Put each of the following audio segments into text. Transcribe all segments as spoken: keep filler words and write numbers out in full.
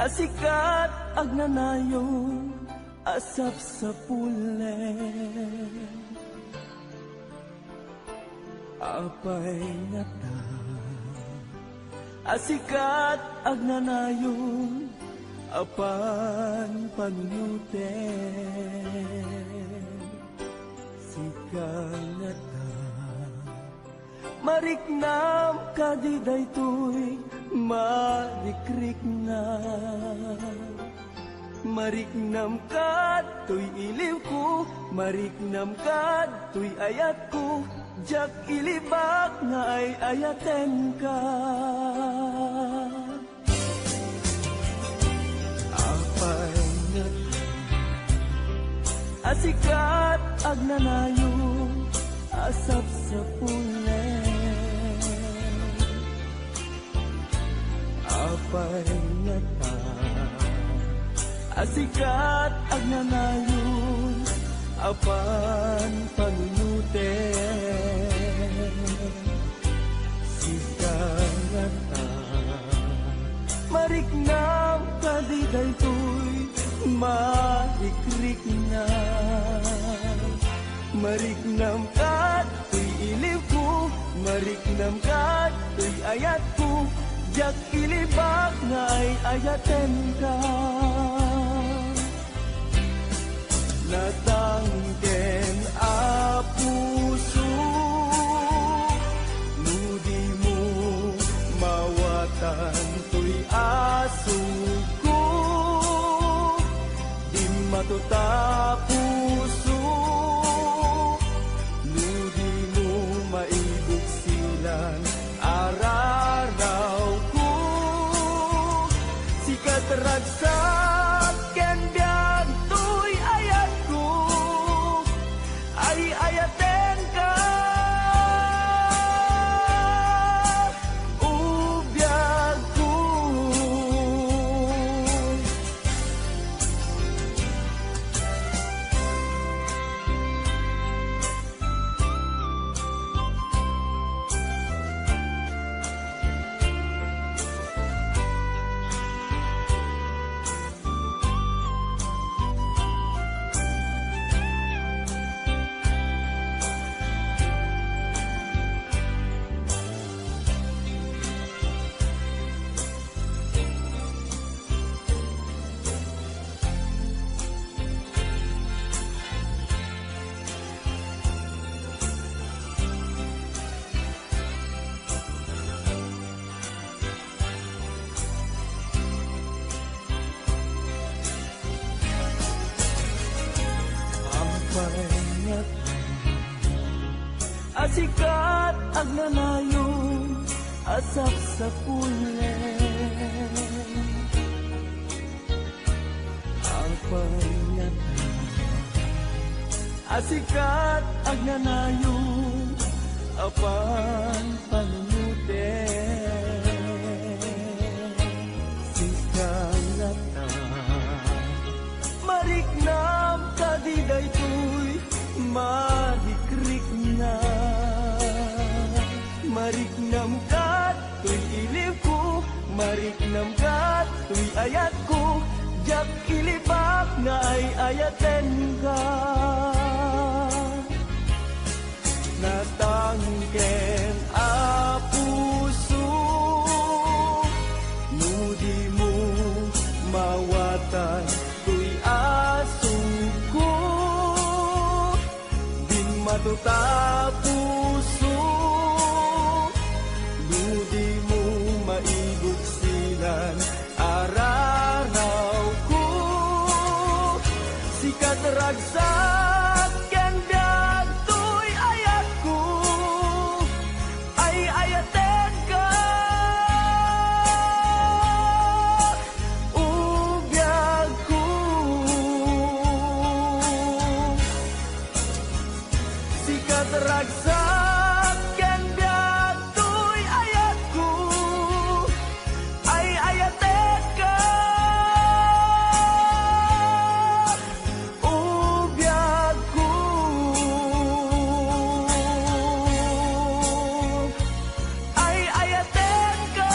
Sikat agnanayon a sapsapulen. Apay ngata a sikat agnanayon a panpanunuten. Sika ngata, mariknam kadi daytoy marikriknam. Mariknam kadtoy iliwko, mariknam kadtoy ayatko, diak ilibak nga ay-ayatenka. Apay ngata a sikat agnanayon a sapsapulen. Apay ngata a sikat agnanayon a panpanunuten. Sika ngata, mariknam kadi daytoy marikriknam. Mariknam kadtoy iliwko, mariknam kadtoy ayatko, diak ilibak nga ay-ayatenka. Natangken a puso, no dimo mawatan toy asugko, dimmato ta puso, no dimo maibuksilan ararawko. Sikat ragsak ken biag toy ayatko, ay-ayatenka, o biagko. Apay ngata a sikat agnanayon a sapsapulen. Apay ngata a sikat agnanayon a panpanunuten. Sika ngata, mariknam kadi daytoy marikriknam. Mariknam kadtoy iliwko, mariknam kadtoy ayatko, diak ilibak nga ay-ayatenka. Natangken a puso, no dimo mawatan toy asugko, dimmato ta puso, no dimo maibuksilan ararawko. Sikat ragsak ken biag toy ayatko, ay-ayatenka, o biagko. Sikat ragsak ken biag toy ayatko, ay-ayatenka, o biagko. Ay-ayatenka,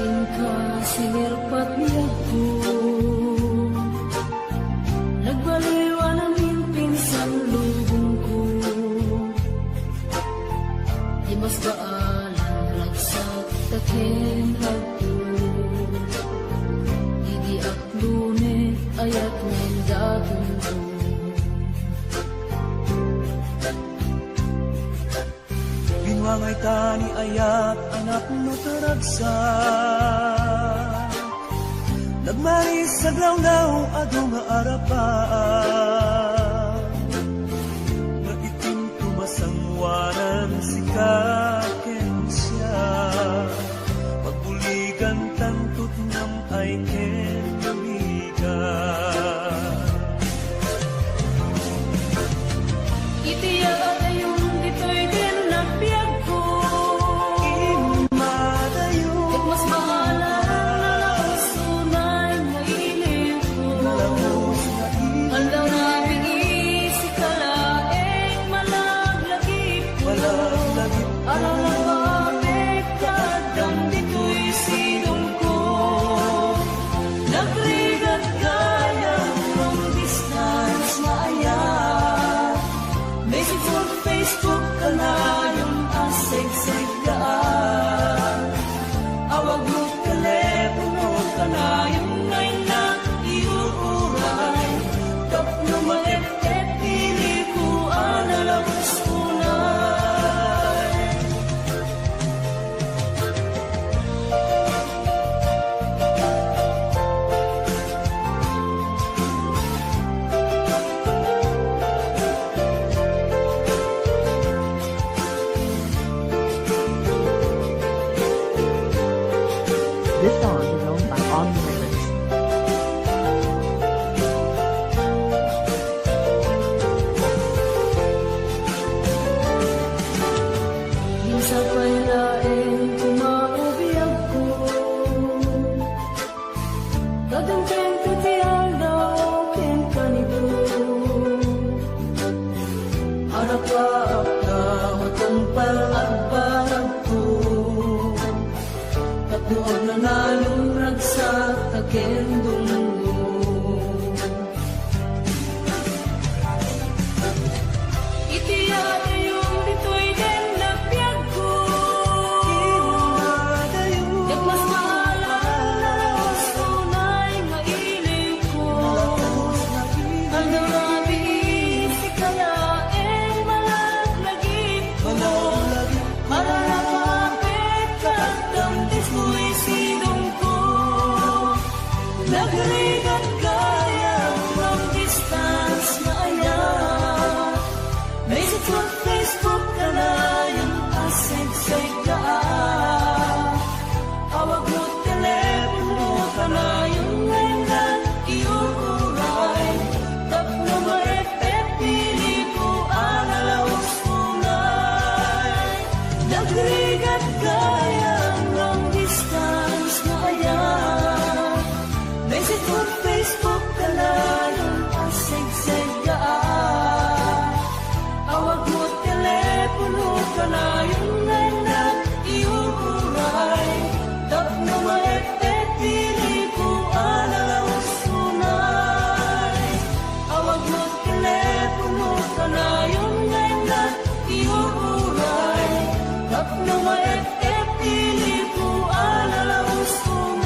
Inka sinirpat biagko, nagbaliwan amin pinsan lubongko. Di mas baalan ragsak ta ken agto. Idi aklone ayat nga indatonko. Binuangay ta ni ayat a napno ta ragsak. Nagmaris aglawlaw adu nga arapaan. Nga itinto masangoanan sika ken siak. Pagbuligan tanto ti ngam-ay ken amiga. Iti yaadayon ditoy ken nagbiagko. Immadayon. Ket mas baalan a nalaus unay nga iliwko. Nalaus nga iliwko. Aldaw nga biisi ka laeng malaglagipko. Malaglagipko. Aralabapek ta addam ditoy sidongko. Nagrigat gayam long distance nga ayat. Message on Facebook kanayon a segseggaan. Awag no telepono kanayon nga innak iuray. Tapno maep-ep iliko a nalaus unay. This song is owned by Omni Records. Sapay laeng koma a biagko. Kadamdamko ti aldaw ken kanito. Arapapka matungpal agbaragko. Tapno agnanayon ragsak ta ken dumngom. Iti yaadayon ditoy ken nagbiagko. Ket mas baalan a nalaus unay nga iliwko. Aldaw nga biisi ka laeng malaglagipko. Aralabapek ta addam ditoy sidongko. Nagrigat gayam long distance nga ayat. Message on Facebook kanayon a segseggaan. Awag no telepono kanayon nga innak iuray. Tapno maep-ep iliko a nalaus unay. Nagrigat gayam long distance nga ayat. Message on Facebook kanayon a segseggaan. Awag no telepono kanayon nga innak iuray. Tapno maep-ep iliko a nalaus unay. Awag no telepono kanayon nga innak iuray. Tapno maep-ep iliko a nalaus unay.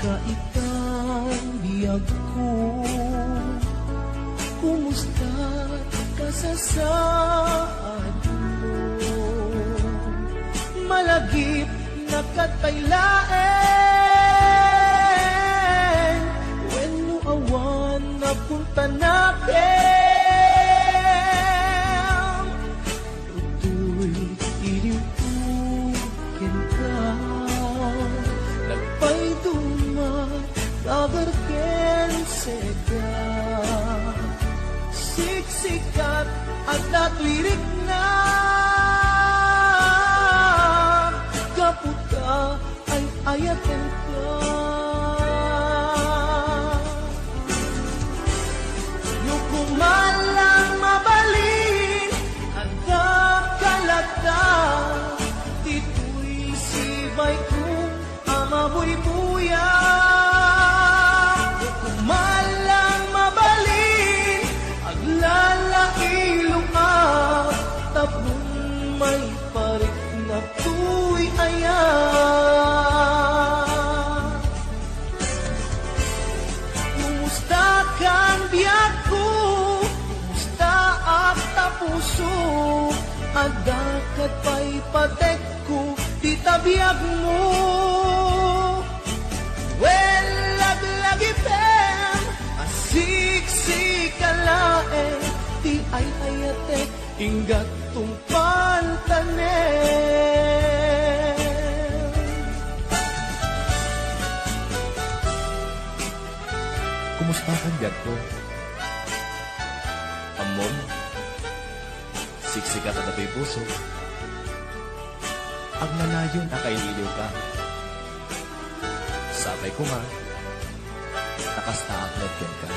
Kaitan biagko, kumusta kasasaadmo? Malagip na ket pay laeng, wenno awan napunta nakem. Toy ilimpo kenka, nagpayduma, dagar ken seda. Siksikat, adda toy rikna, gapu ta ay-ayatenka. No koma lang mabalin, adda ka latta, ditoy sibayko a mabuybuya. No koma lang mabalin, aglalailo a tapno may parikna toy ayat. Kumusta kan biagko? Kumusta ak ta puso? Adda ket pay patekko dita biagmo? Wen, laglagipem a siksika laeng ti ay-ayatek. Inggat tungpal tanem. Kumusta kan biagko? Ammom, siksikat a datoy puso. Agnanayon a kailiwka. Sapay koma, ta kasta ak met kenka.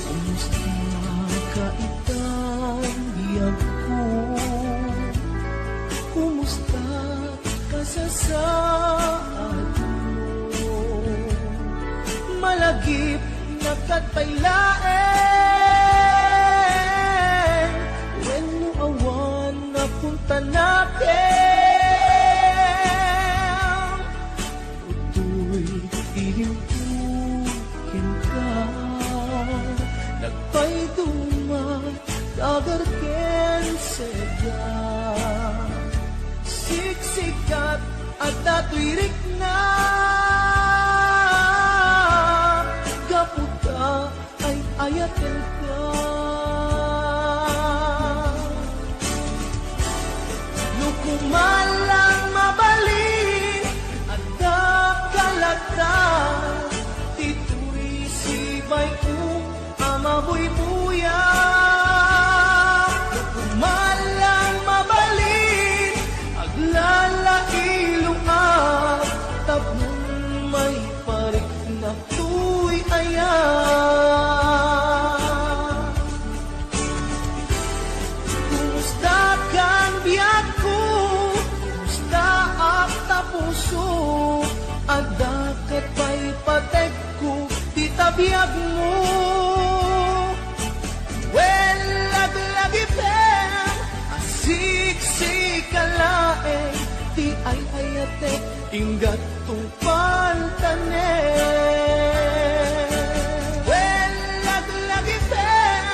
Kumusta ka itan biagko? Kumusta kasasaadmo? Malagip na ket pay laeng, wenno awan napunta nakem. Toy ilimpo kenka, nagpayduma, dagar ken seda. Siksikat, adda toy rikna, gapu ta ay-ayatenka. No koma lang mabalin, adda ka latta, ditoy sibayko a mabuybuya. No koma lang mabalin, aglalailo ak tapno may parikna toy ayat. Kumusta kan biagko? Kumusta ak ta puso? Adda ket pay patekko dita biagmo? Wen, laglagipem a siksika laeng ti ay-ayatek, inggat tungpal tanem. Wen, laglagipem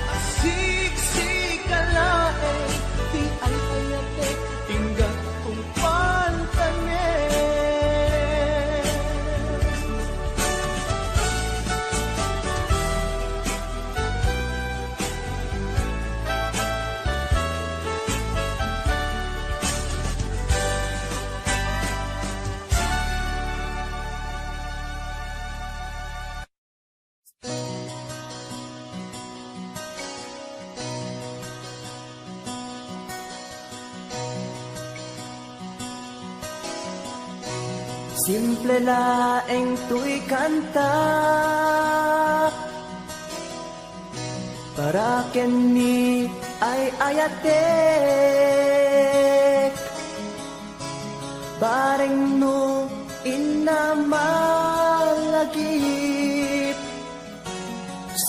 a siksika laeng ti ay-ayatek, inggat tungpal tanem. Simple laeng toy kanta para ken ni ay-ayatek. Bareng no inna malagip,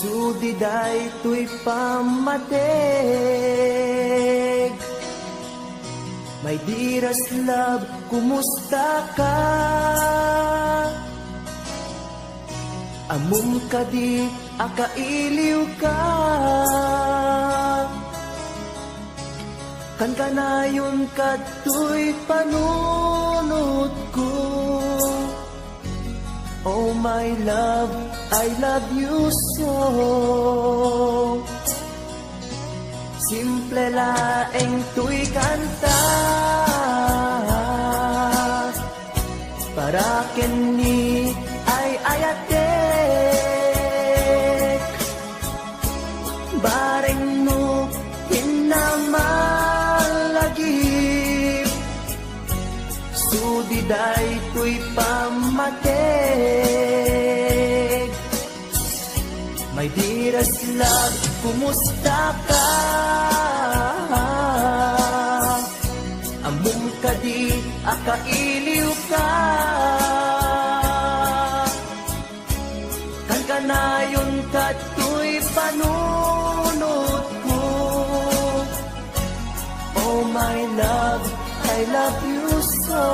sudi daytoy pammateg. My dearest love, kumusta ka? Ammom kadi a kailiw ka? Kankanayon kadtoy panunotko. Oh my love, I love you so. Simple laeng toy kanta para ken ni ay-ayatek. Bareng no kinnamalagip, sudi daytoy pammateg. My dearest love, kumusta ka? Ammom kadi a kailiw ka? Kankanayon kadtoy panunotko. Oh my love, I love you so.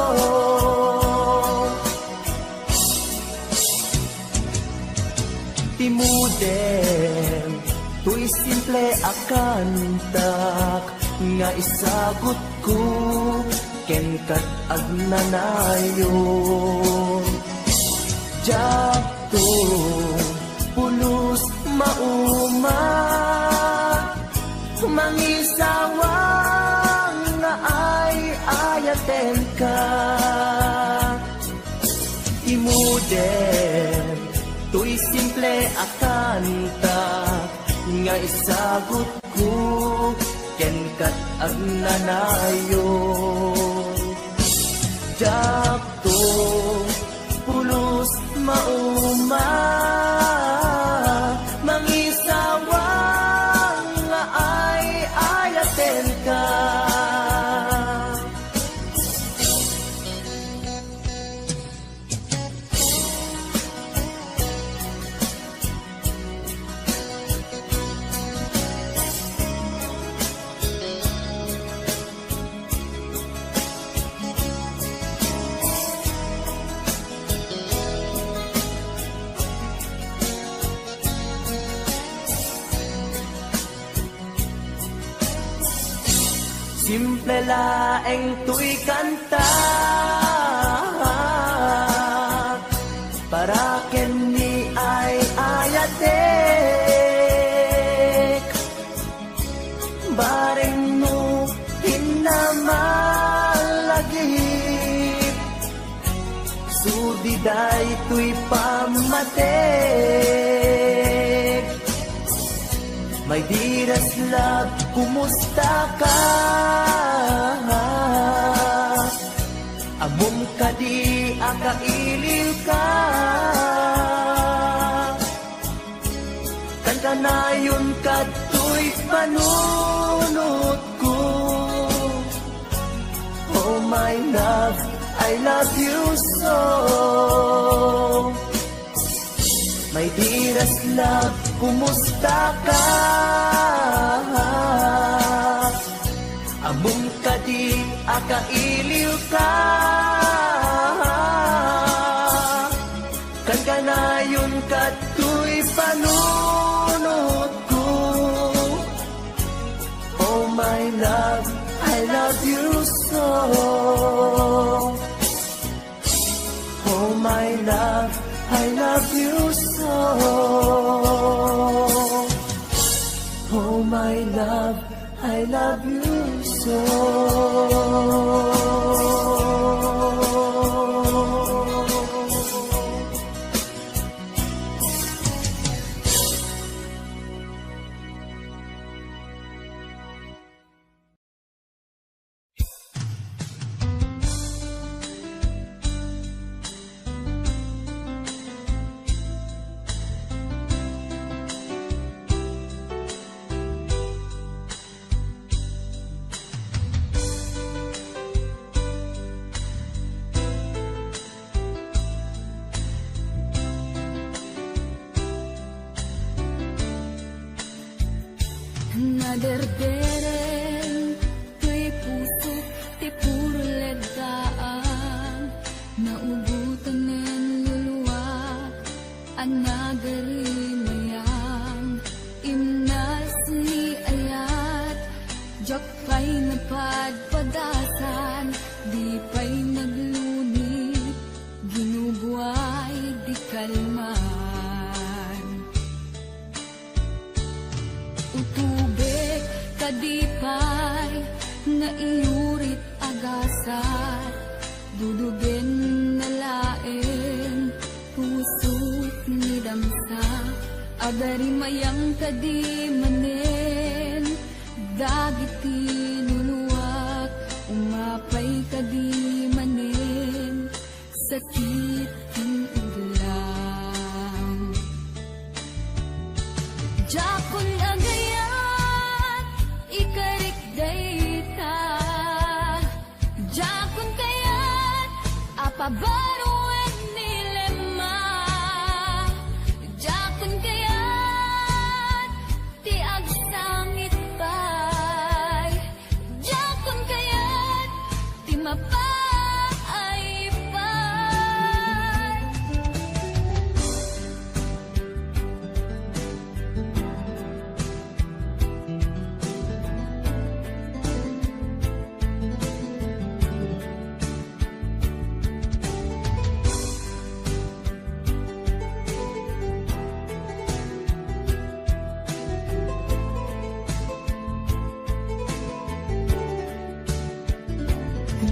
Ti modem toy simple a kantak nga isagutko ken kat agnanayon. Diakto pulos mauma, mangisawang nga ay-ayatenka. Ti modem toy simple a kanta nga isagutko ken kat agnanayon. Diakto pulos mauma, mangisawang nga ay-ayatenka. Simple laeng toy kanta para ken ni ay-ayatek. Bareng no kinnamalagip, sudi daytoy pammateg. My dearest love, kumusta ka? Ammom kadi a kailiw ka? Kankanayon kadtoy panunotko. Oh my love, I love you so. My dearest love, kumusta ka? Ammom kadi a kailiw ka? Kankanayon kadtoy panunotko. Oh my love, I love you so. Oh my love, I love you so. Oh my love, I love you so. Naderdereng toy pusok ti Dasan, di pay naglunit, ginubuay di kalman. Utubek kadi pay nga iyurit agasat, dudugen na laeng pusok ni damsa. Agarimayam kadi manen dagiti luluak, umapay kadi manen sakit ken udlam. Diakon agayat, ikarik dayta. Diakon kayat a pabaruen ni Lema. Diakon kayat ti agsangit pay. Diakon kayat ti mapaay pay.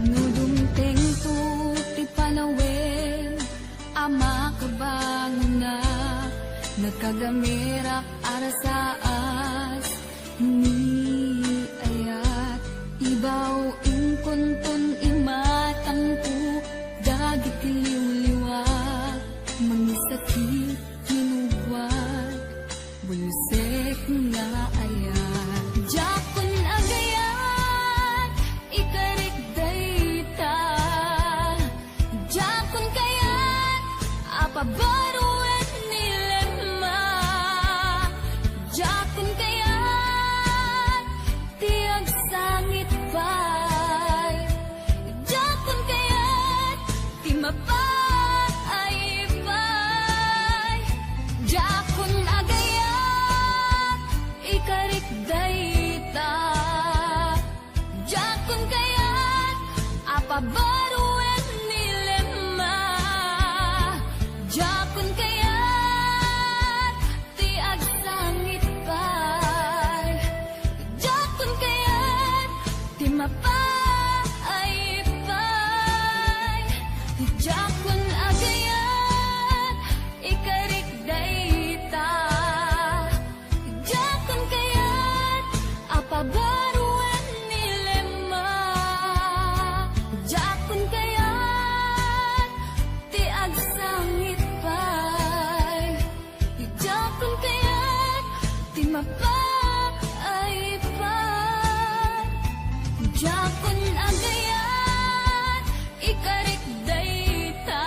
No dumtengto ti panawen a makabangonnak, nagkagamerak a rasaas ni ayat. Ibaw inkonton imatangko dagiti liwliwa, mangisakit, kinugwat, bulsek nga ayat. Diakon agayat, ikarik dayta. Diakon kayat a pabaruen ni Lema. Diakon kayat ti agsangit pay. Diakon kayat ti mapaay pay. Diakon agayat, ikarik dayta. Diakon kayat a pabaruen ni Lema. Diakon kayat ti agsangit pay. Diakon kayat ti mapaay pay. Diakon agayat, ikarik dayta. Diakon kayat a pabaruen ni Lema. Diakon kayat ti agsangit pay. Diakon kayat ti mapaay pay. Diakon agayat, ikarik dayta.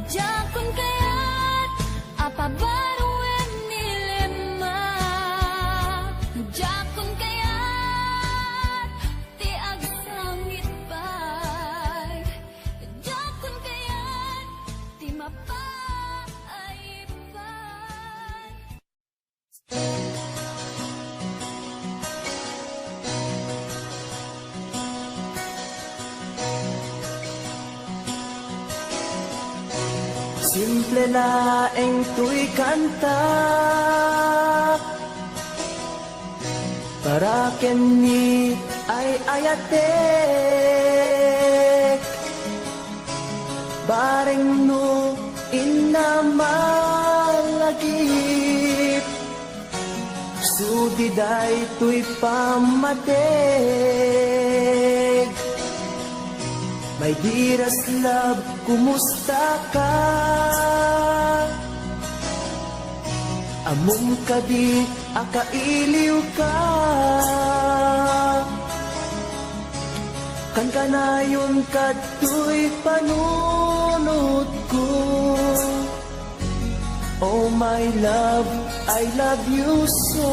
Diakon kayat a pabaruen ni Lema. Diakon kayat ti agsangit pay. Diakon kayat ti mapaay pay. Simple laeng toy kanta para ken ni ay-ayatek. Bareng no inna malagip, sudi daytoy pammateg. My dearest love, kumusta ka? Ammom kadi a kailiwka? Kankanayon kadtoy panunotko. Oh my love, I love you so.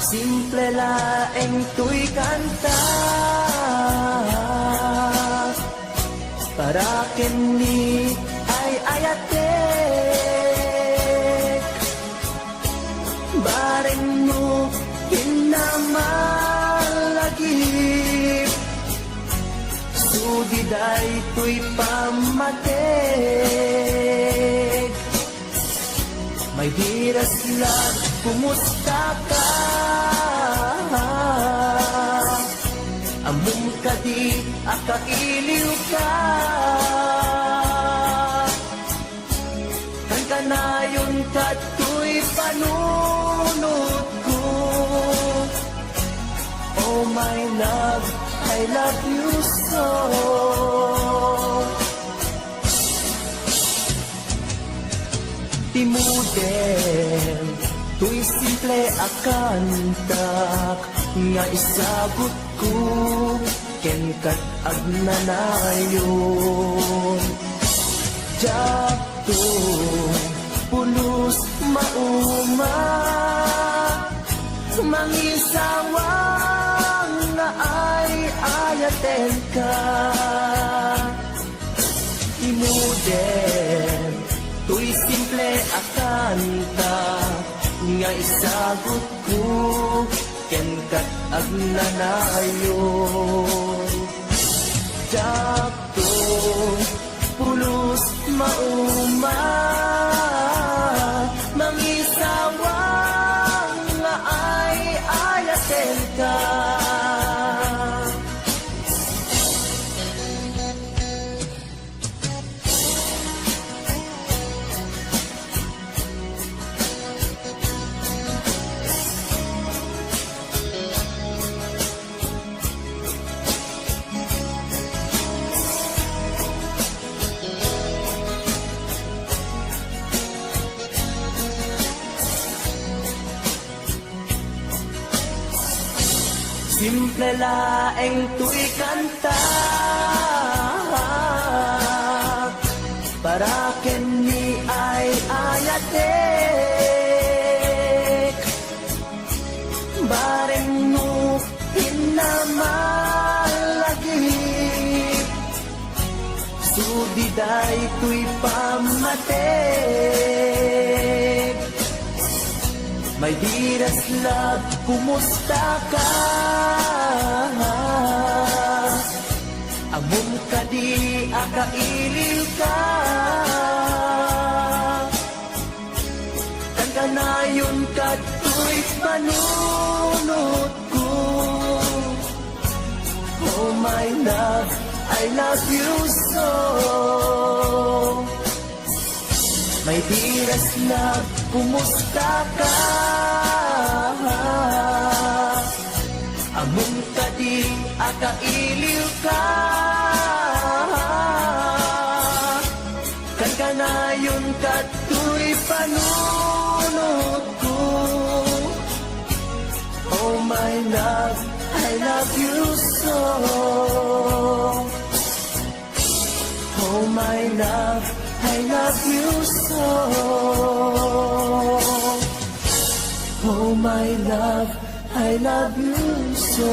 Simple laeng toy kanta para ken ni ay-ayatek. Bareng no inna Sudi daytoy pammateg. My dearest love, kumusta ka? Ammom kadi a kailiw ka? Kankanayon kadtoy panunotko. Oh my love, I love you so. Ti modem, toy simple a kantak nga isagutko kenka agnanayon. Diakto pulos mauma, mangisawang nga ay-ayatenka. Ti modem, toy simple a kanta nga isagutko kenka agnanayon. Diakto pulos mauma, mangisawang nga ay-ayatenka. Simple laeng toy kanta para ken ni ay-ayatek. Bareng no innamalagip, sudi daytoy pammateg. My dearest love, kumusta ka? Ammom kadi a kailiw ka? Kankanayon kadtoy panunotko. Oh my love, I love you so. My dearest love, kumusta ka? Ammom kadi a kailiw ka? Kankanayon kadtoy panunotko. Oh my love, I love you so. Oh my love, I love you so. Oh my love, I love you so.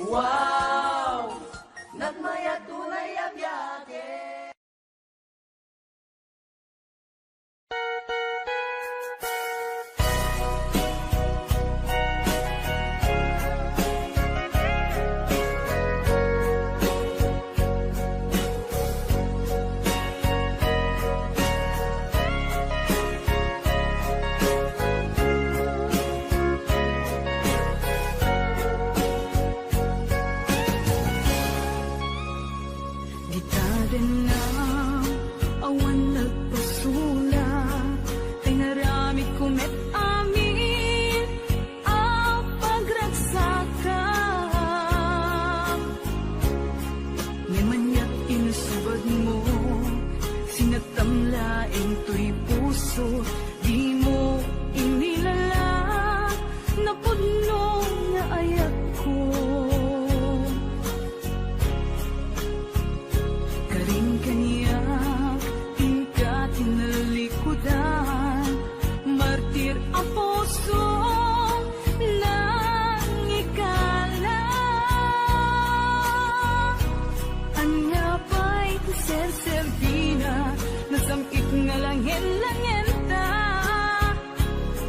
Wow! Nagmayat unay a biahe. Dita dennam, awan nagpasulak, ta inaramidko met amin a pagragsakam. Ngem aniat insubadmo, sinaktam laeng toy puso, dimo inilala, napudno nga ayatko. Karin kaniak, inka tinalikudan, martir a pusong nangikala. Ania pay ti serserbina, nasam-it nga langen-langenta.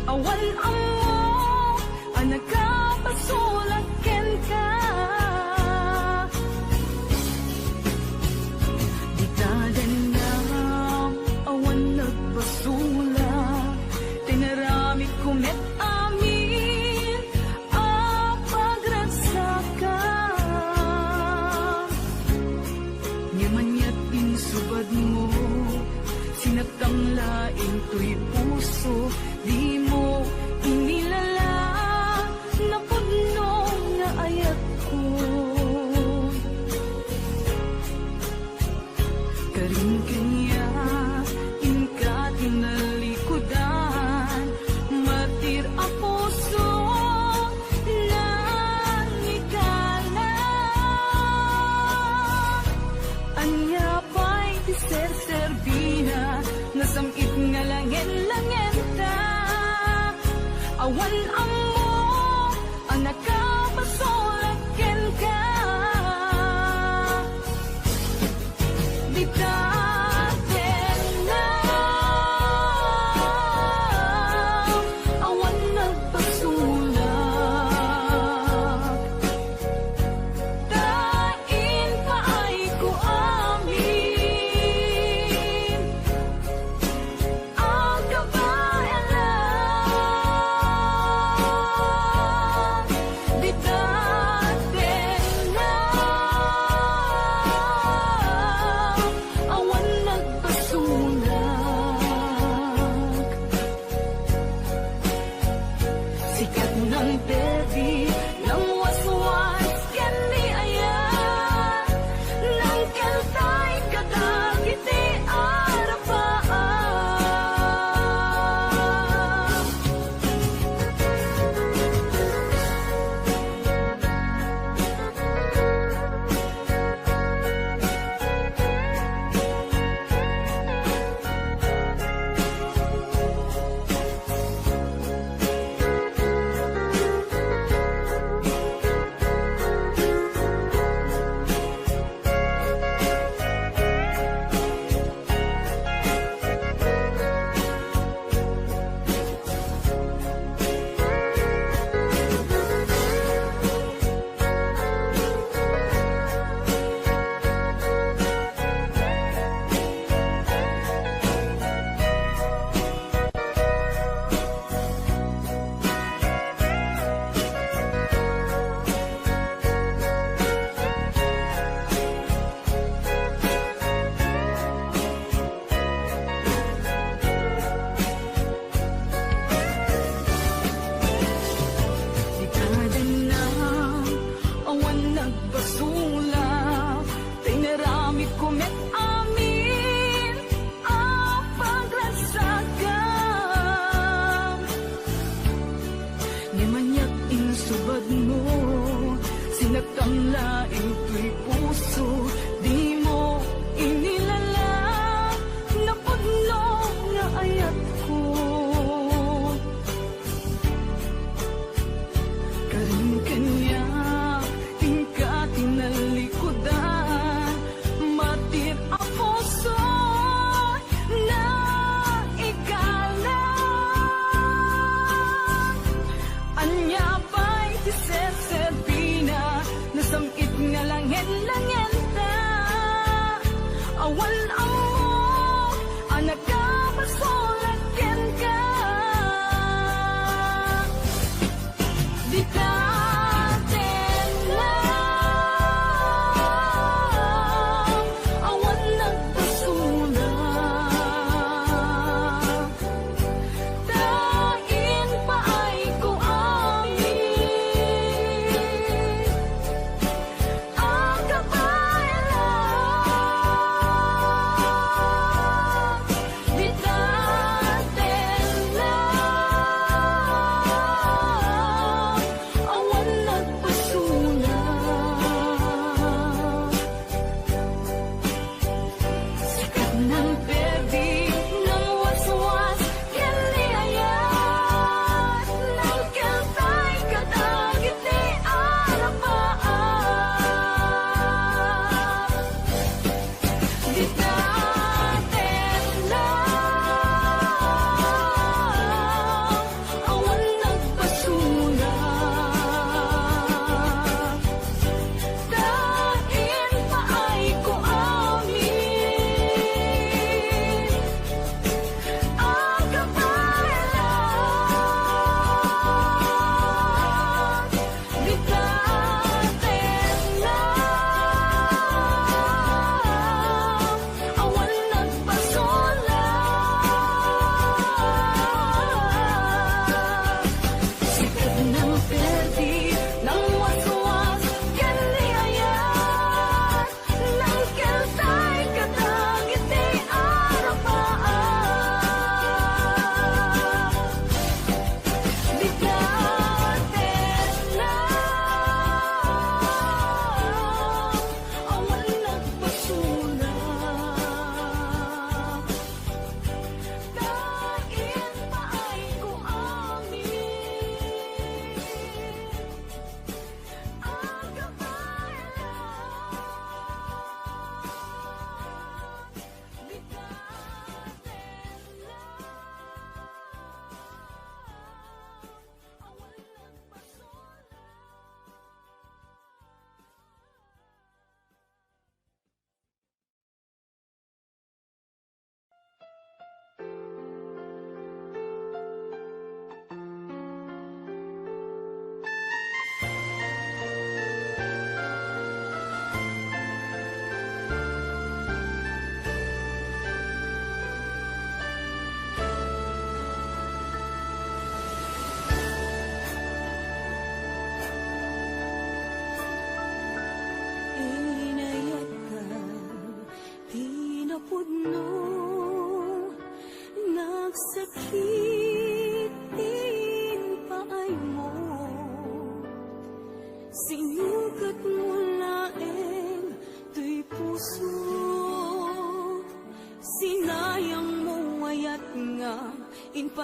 Awan ammo a nakapasulak kenka. Dita dennam, awan nagpasulak, ta inaramidko met amin a pagragsakam. Ngem aniat insubadmo, sinaktam laeng toy puso, dimo inilala, napudno nga ayatko. Karin kaniak, inka tinalikudan, martir a puso, nangikala. Ania pay ti serserbina, nasam-it nga langen-langenta. Awan ammo a nakapasulak kenka. Dita dennam, awan nagpasulak, ta impaayko amin a kabaelan. Dita dennam, awan nagpasulak. Sikat nang pedi, nang waswas ken ni ayan, nang keltay kadagiti arapaam. Di kadanna, awan nagpasulak, ta inaramidko met amin a pagragsakam. Ngem aniat insubadmo, sinaktam laeng toy puso, dimo inilala, napudno nga ayatko. Karin kaniak,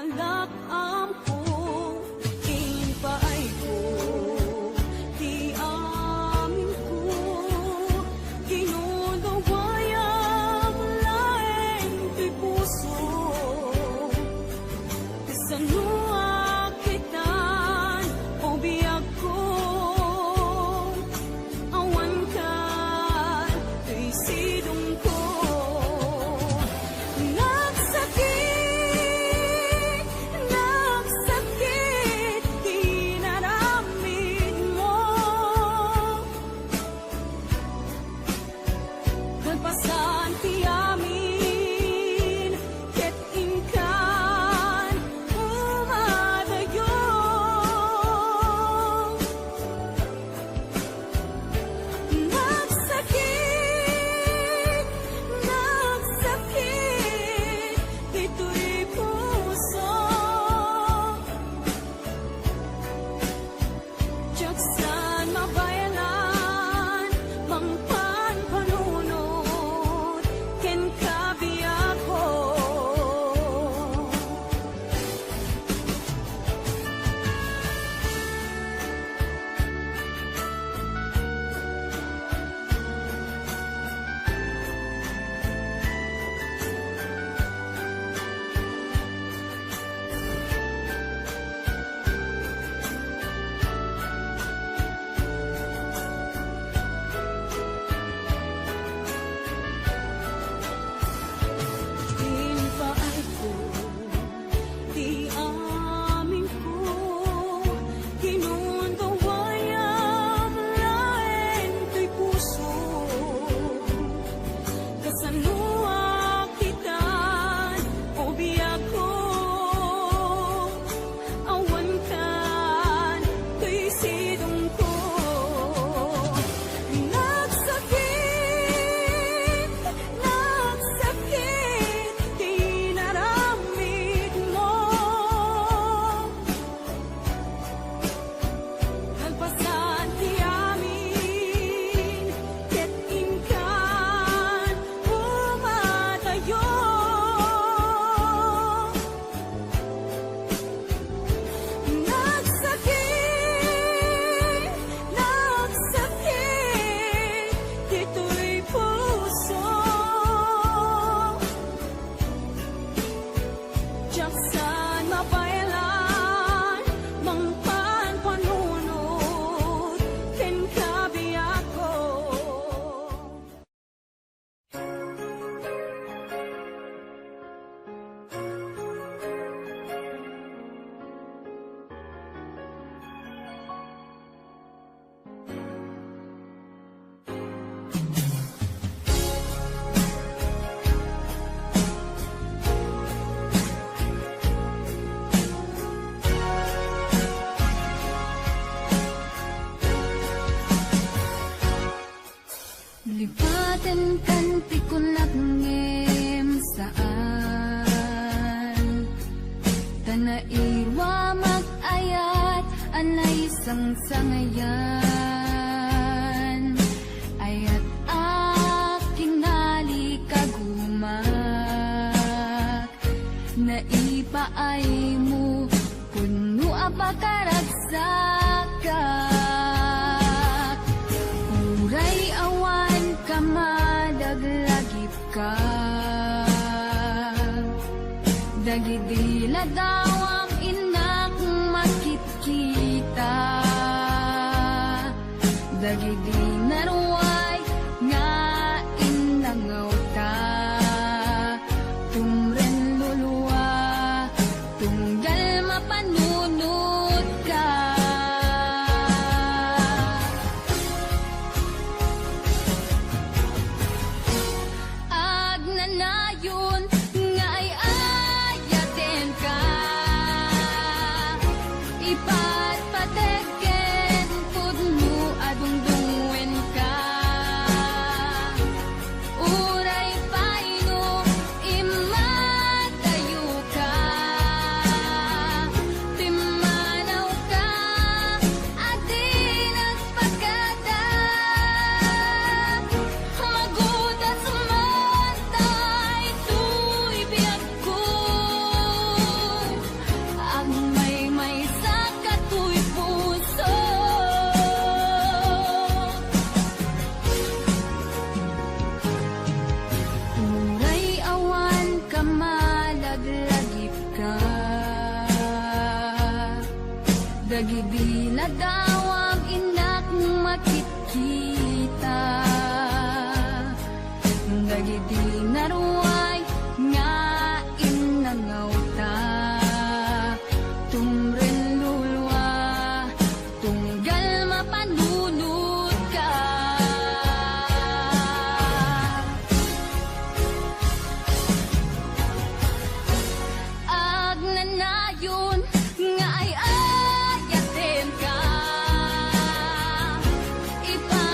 Lakam ko, impaay ko, ti amin ko, kinudawayam laeng ti puso. Kasano a kitan, o biag ko, awan ka toy sidongko. Nagsakit, nagsakit ti inaramidmo. Kalpasan ti amin, ket inkan umadayo. Nagsakit, nagsakit ditoy puso. Diak saan mabaelan, mangpan panunot kenka, biagko. Impaay ko ti amin ko, kinudawayam laeng toy puso. Kasano a kitan, o biagko, awan kan toy sidongko. Nagsakit, nagsakit ti inaramidmo. Kalpasan ti amin, ket inkan umadayo. Nagsakit, nagsakit ditoy puso. Diak saan mabaelan, mangpan panunot kenka, biagko. Lipatenkan ti kunak ngem saan. Ta nairuamak ayat a naisangsangayan. Ayat a kinalikagumak. Naipaaymo, pudno a pakaragsakak. Uray awan ka, madaglagipka. Dagidi ladawam, innak, makitkita. Dagidi naruay nga innangawta, tumren lulua, tunggal mapanunotka. Agnanayon nga ay-ayatenka, ipatpateg ken pudno a dungdungenka. Uray pay no immadayoka, pimmanawka a di nagpakada. Magutas man daytoy biagko. Idi nadawam innak makitkita, dagiti naruay nga innangawta, tumren lulua, tunggal mapanunotka. Agnanayon nga ay-ayatenka, ipa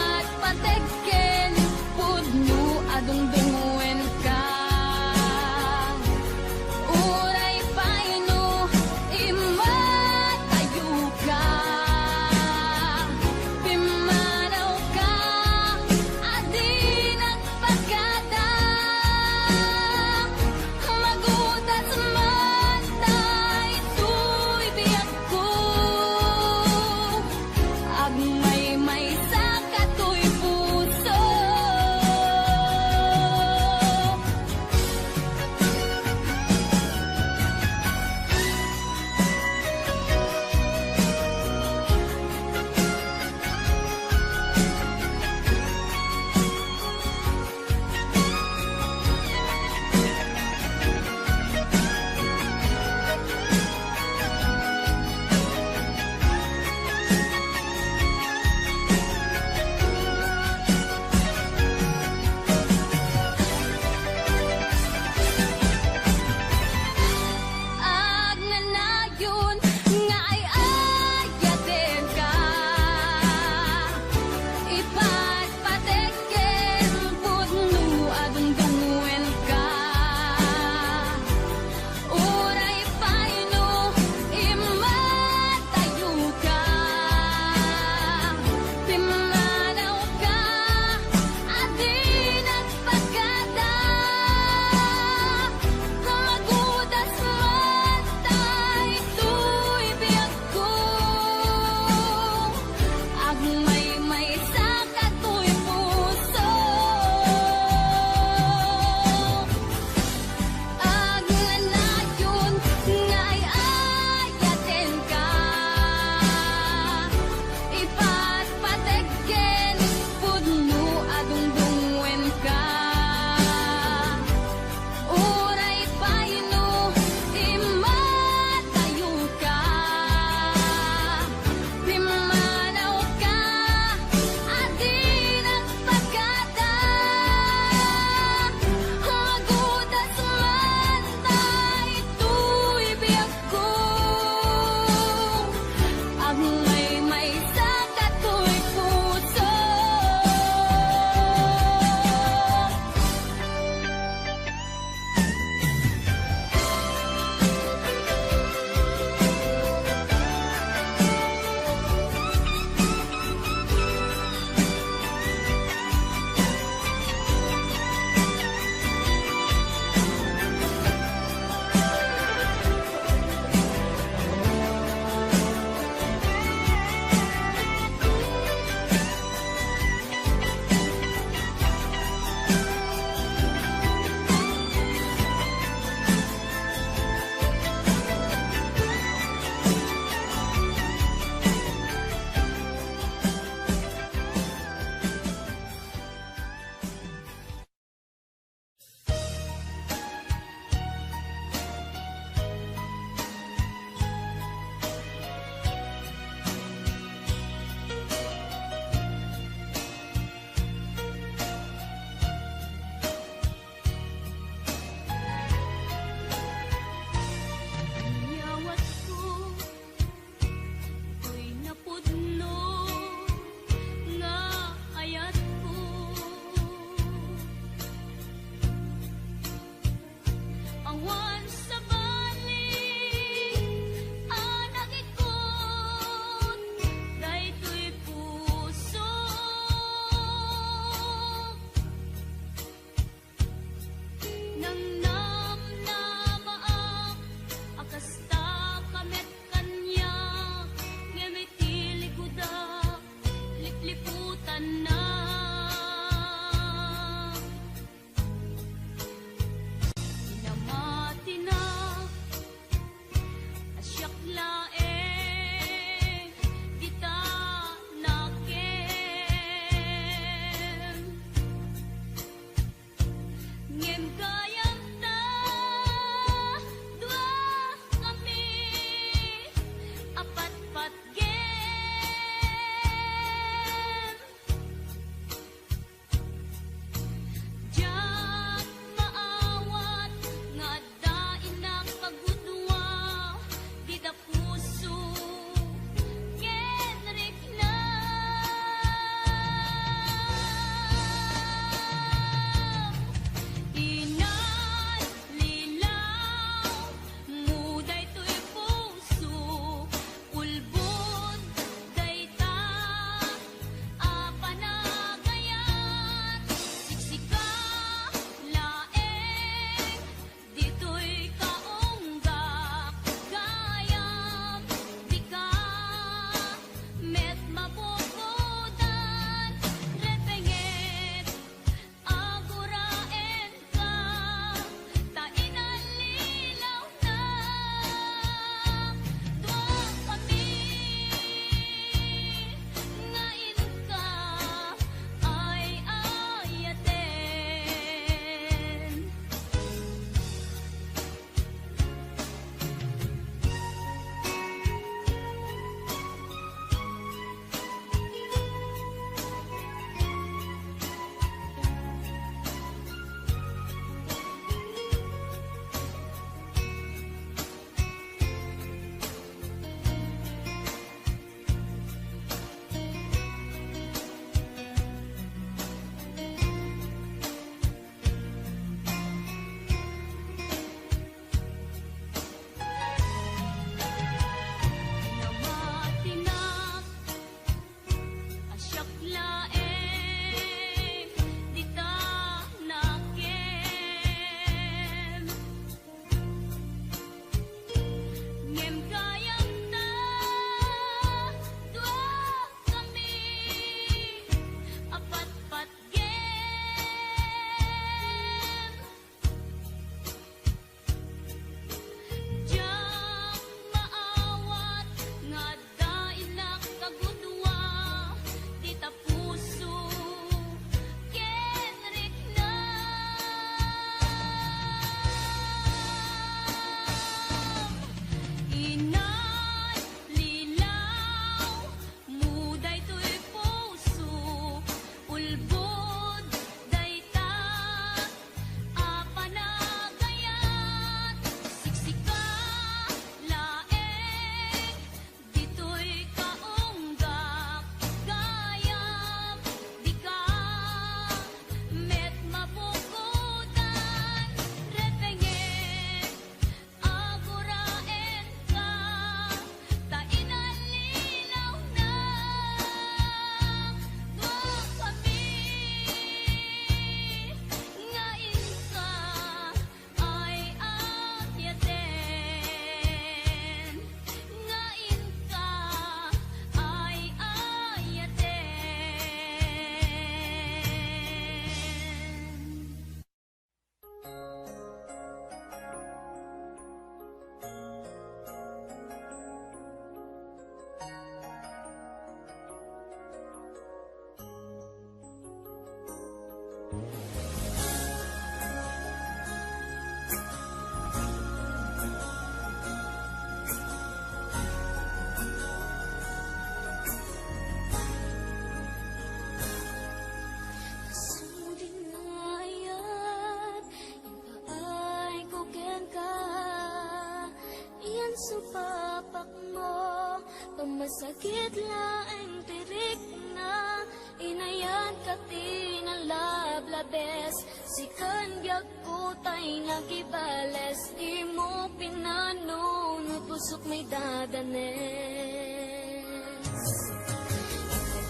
Sakit laeng ti rikna, inayanka ti nalablabes. Sikan biagko tay nakibales, dimo pinano no pusok may dadanes.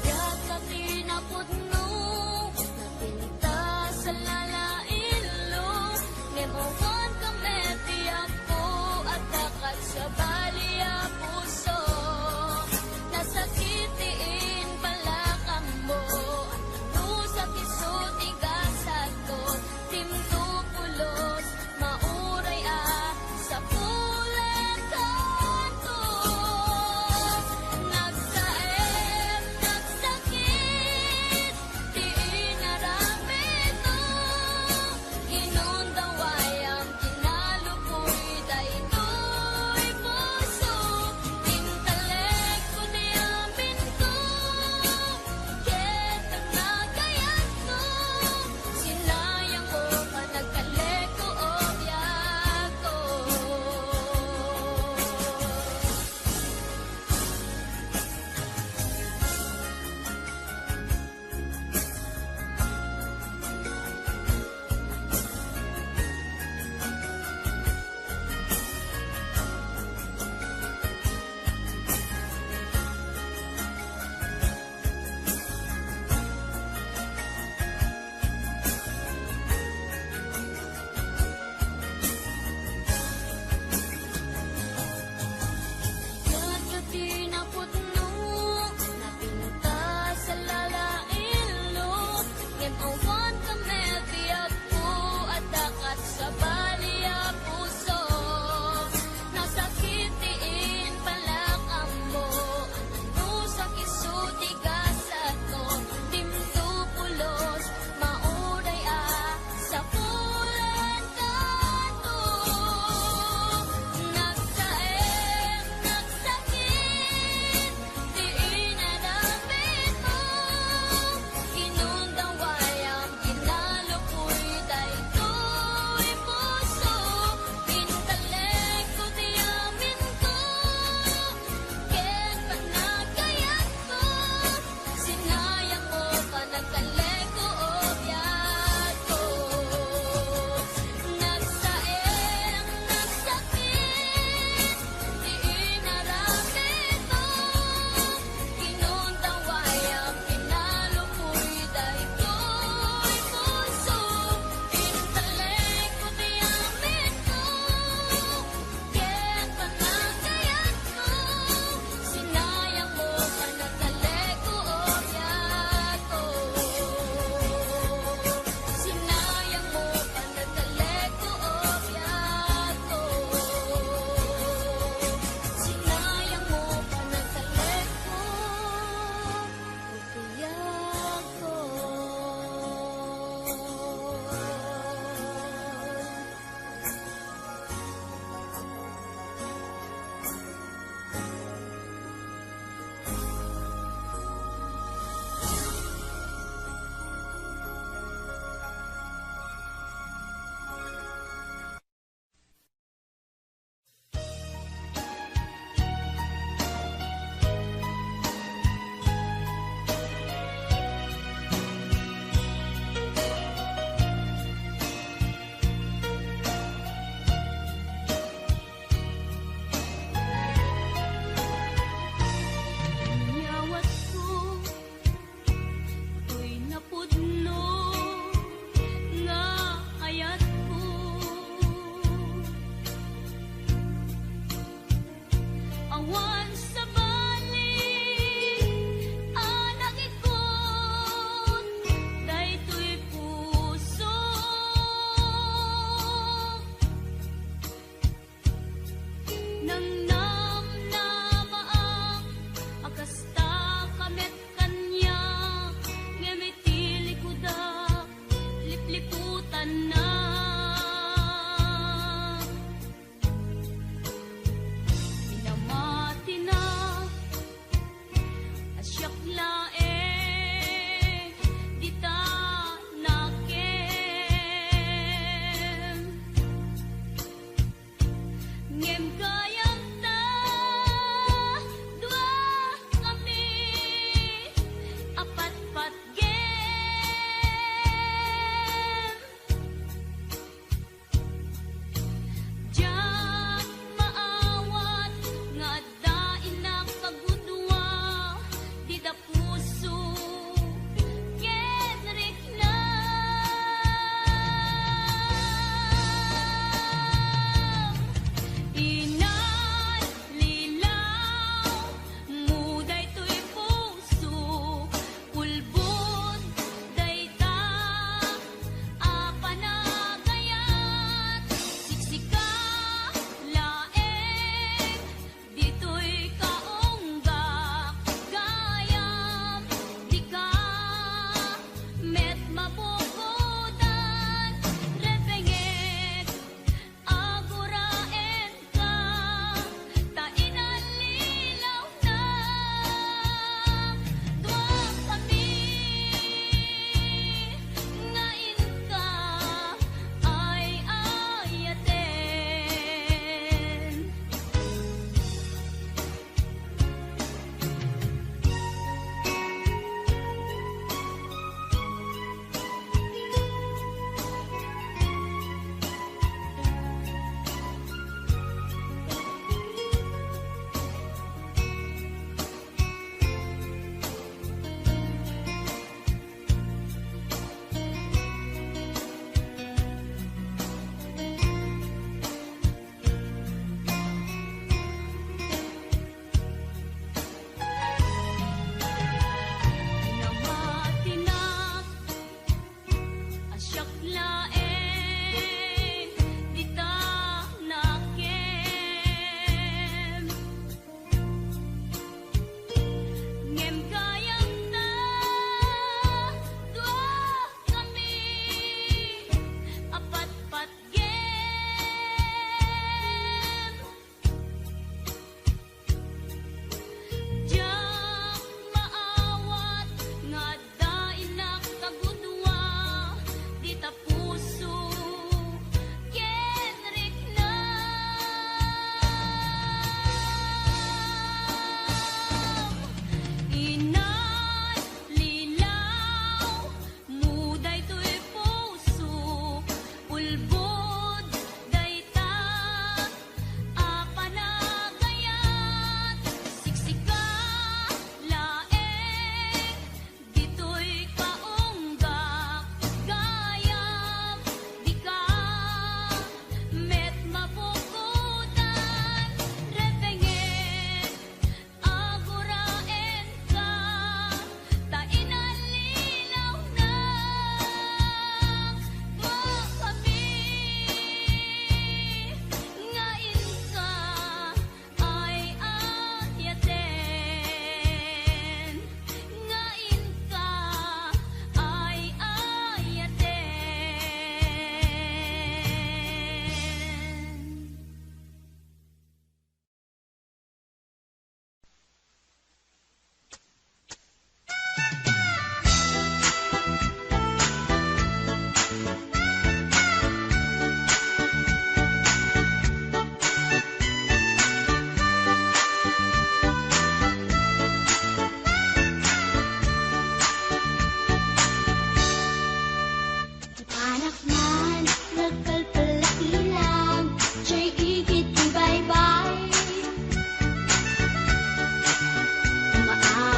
Kayat ka ti napudno, napintas a lalailo, ngem awan ka met ti Apo, adda kat sabali a puso. Nasakit ti imbalakam mo, no sakit so ti gasatko, dimto pulos, mauray a sapulan kanto.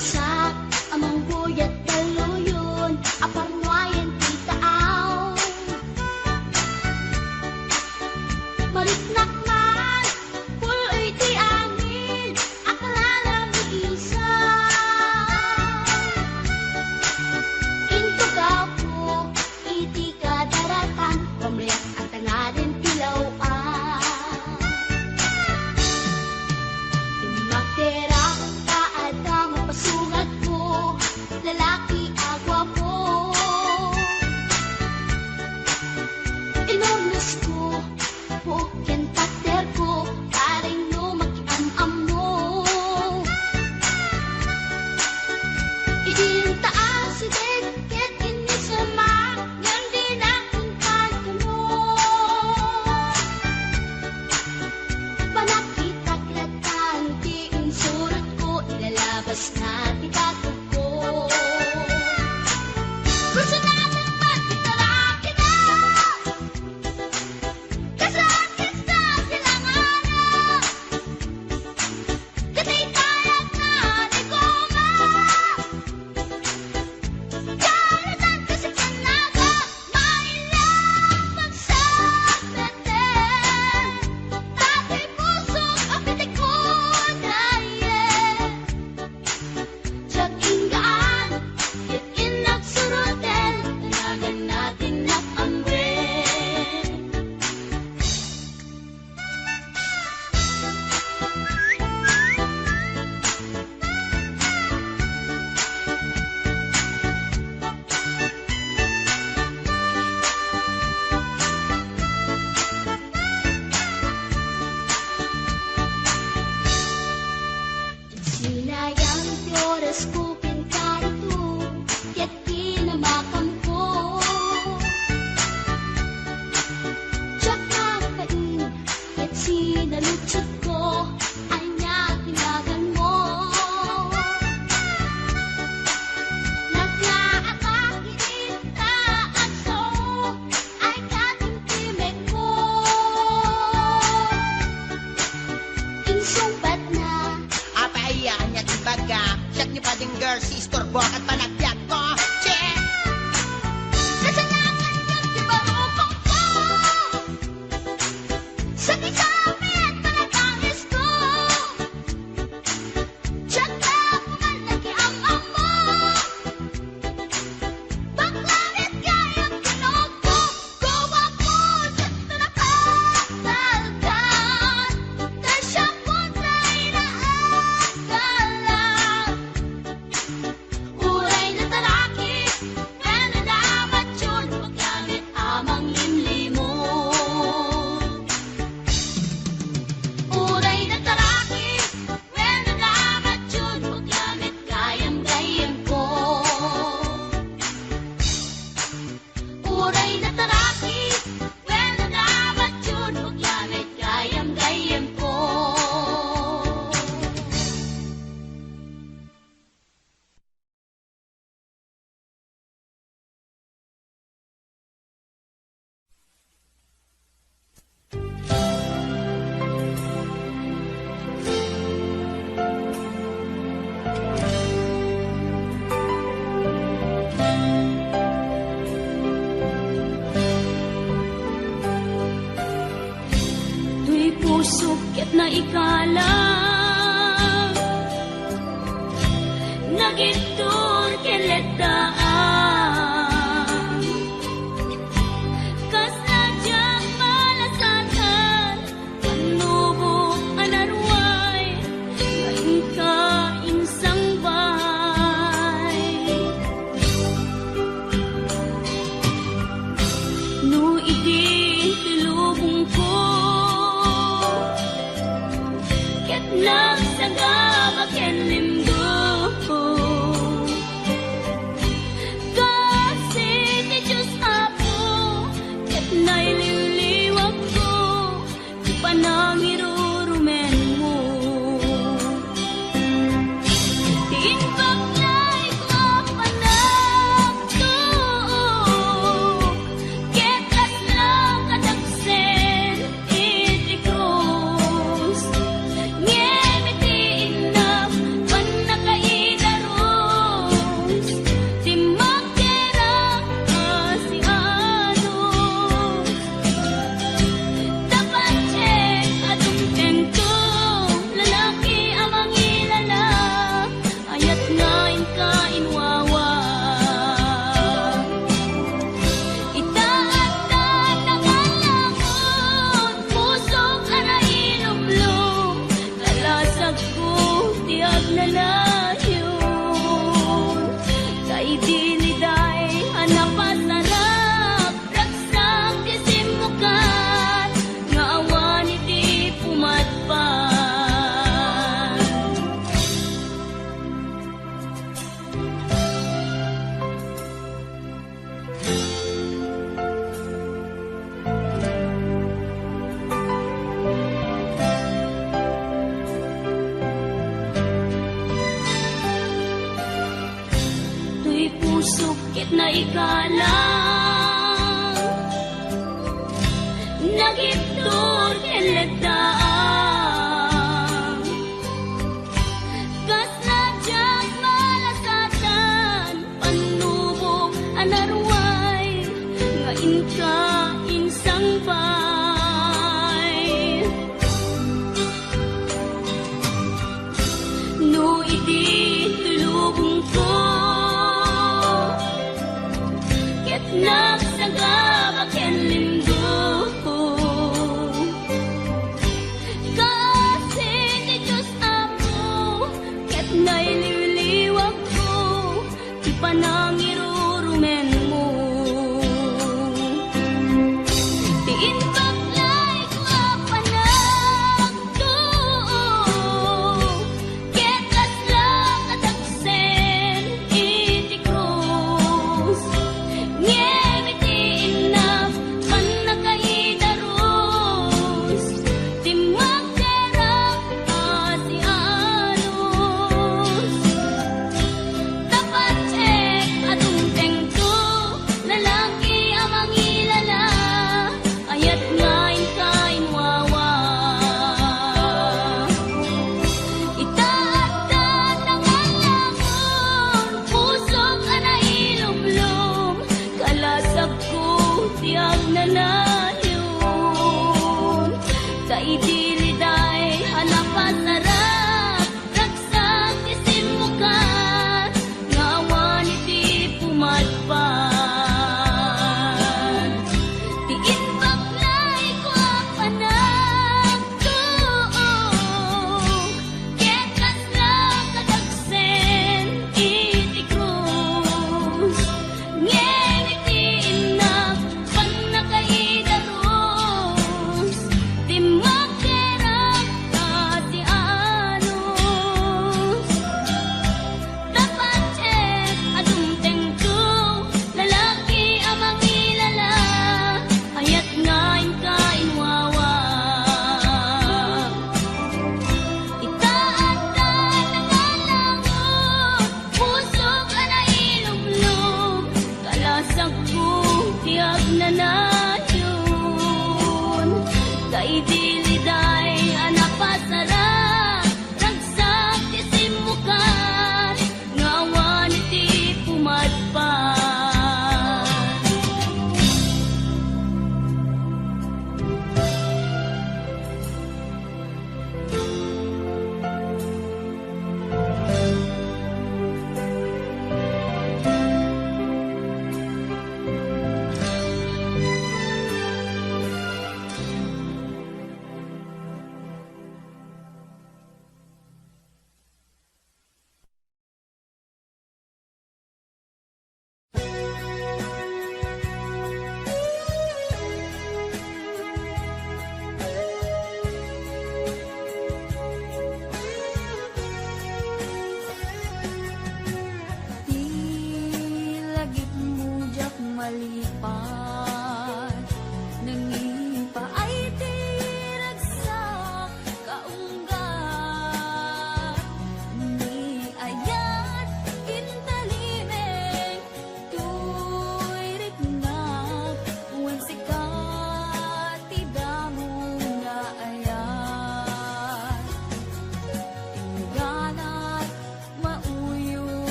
Sak a mangguyat talloyon a parnuayen ti taaw. Mariknak man, puloy ti amin a kalala mi isa. Intugaw ko iti kadaratan, pamriak a tangaden ti law-an. Immakterak ta adda mapasungatko, lalaki a guapo. Inurnosko, puok ken patterko, bareng no makiam-ammo. Idin ta asideg ket innisemak, ngem dinak inkan kano. Panakitak latan ti insuratko, ilalabasna ti tatogko. Personalan met ti tarakida. Kasla kasta silangana. Ket itayakna ni Goma. Karutan kasi kanaga, maila pagsapete. Tatay pusok a pitikudaye. Diak inggaan, ket innak suroten, tanagan natin nak amwen. Sinayang ti orasko ken karito, ket kinamakamko. Diak nagbain, ket sinaludsodko, ania ti naganmo? Naglaaka iti taas, ay katimtimekko. Insungbatna. Apay aya, ania ti ibaga? Siak ni Pading Girl, si istorbo ket panagbiagko. Che! Kasalanan ket ti barukongko. Sa kisami at panagangisko. Diak la kuman nakiam-ammo. Bakla met gayam ken ugko, guwapko, diak ta napatalkan. Ta siak pay ti naagalan. Uray natarakis, ken namatyol, bakla met a manglimlimon. Uray natarakis, ken namatyol, bakla met gayam-gayamko. Uray natarakis, ken namatyol, bakla met gayam-gayamko. Toy pusok ket naikala, nagittor ken letdaan. Kasla diak malasatan, pannubo a naruay, nga inka insangbay. No idi ti lubongko, ket nagsagaba ken limgo, Sukit na ikalang nagibdor ken leddaang. Kasla diak malasatan pannubok a naruay nga inka insangpay. No idi tulubongko ket nagsagaba ken linggo, kaasi ti Dios Apo ket nailiwliwakko ti panangirurumenmo. Ti imbag layko a panagtuo ket kasla kadagsen iti krus. Ngem iti innap, pannakaidarus ti magderak a sianus. Tapatek a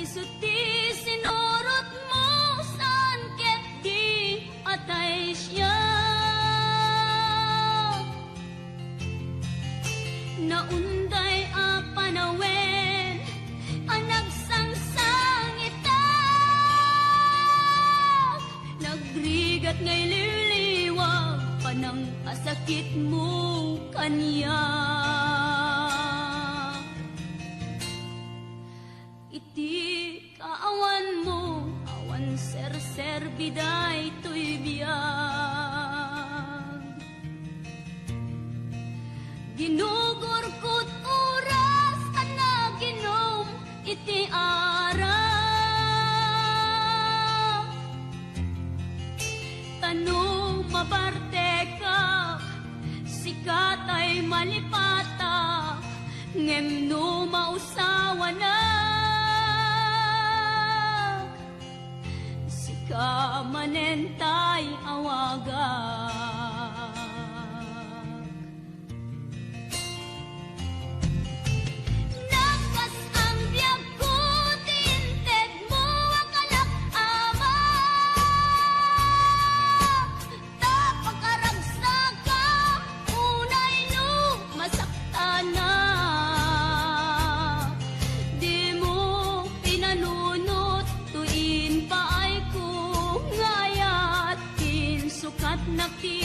Isu ti sinurotmo, saan ket di atay siak. Naunday a panawen a nagsangsangitak, nagrigat nga iliwliwag panangkasakitmo kaniak. Iti kaawanmo, awan serserbi daytoy biag. Ginugurkot oras a naginom iti arak. Ta no mabartekak, sika tay malipatak, ngem no mausawanak, sika manen tay awagak. Nagkas-ang biagko ti intedmo a kalak-ama. Ta pakaragsaka, unay no masaktanak. Dimo pinanunot toy impaayko nga ayat, insukatnak ti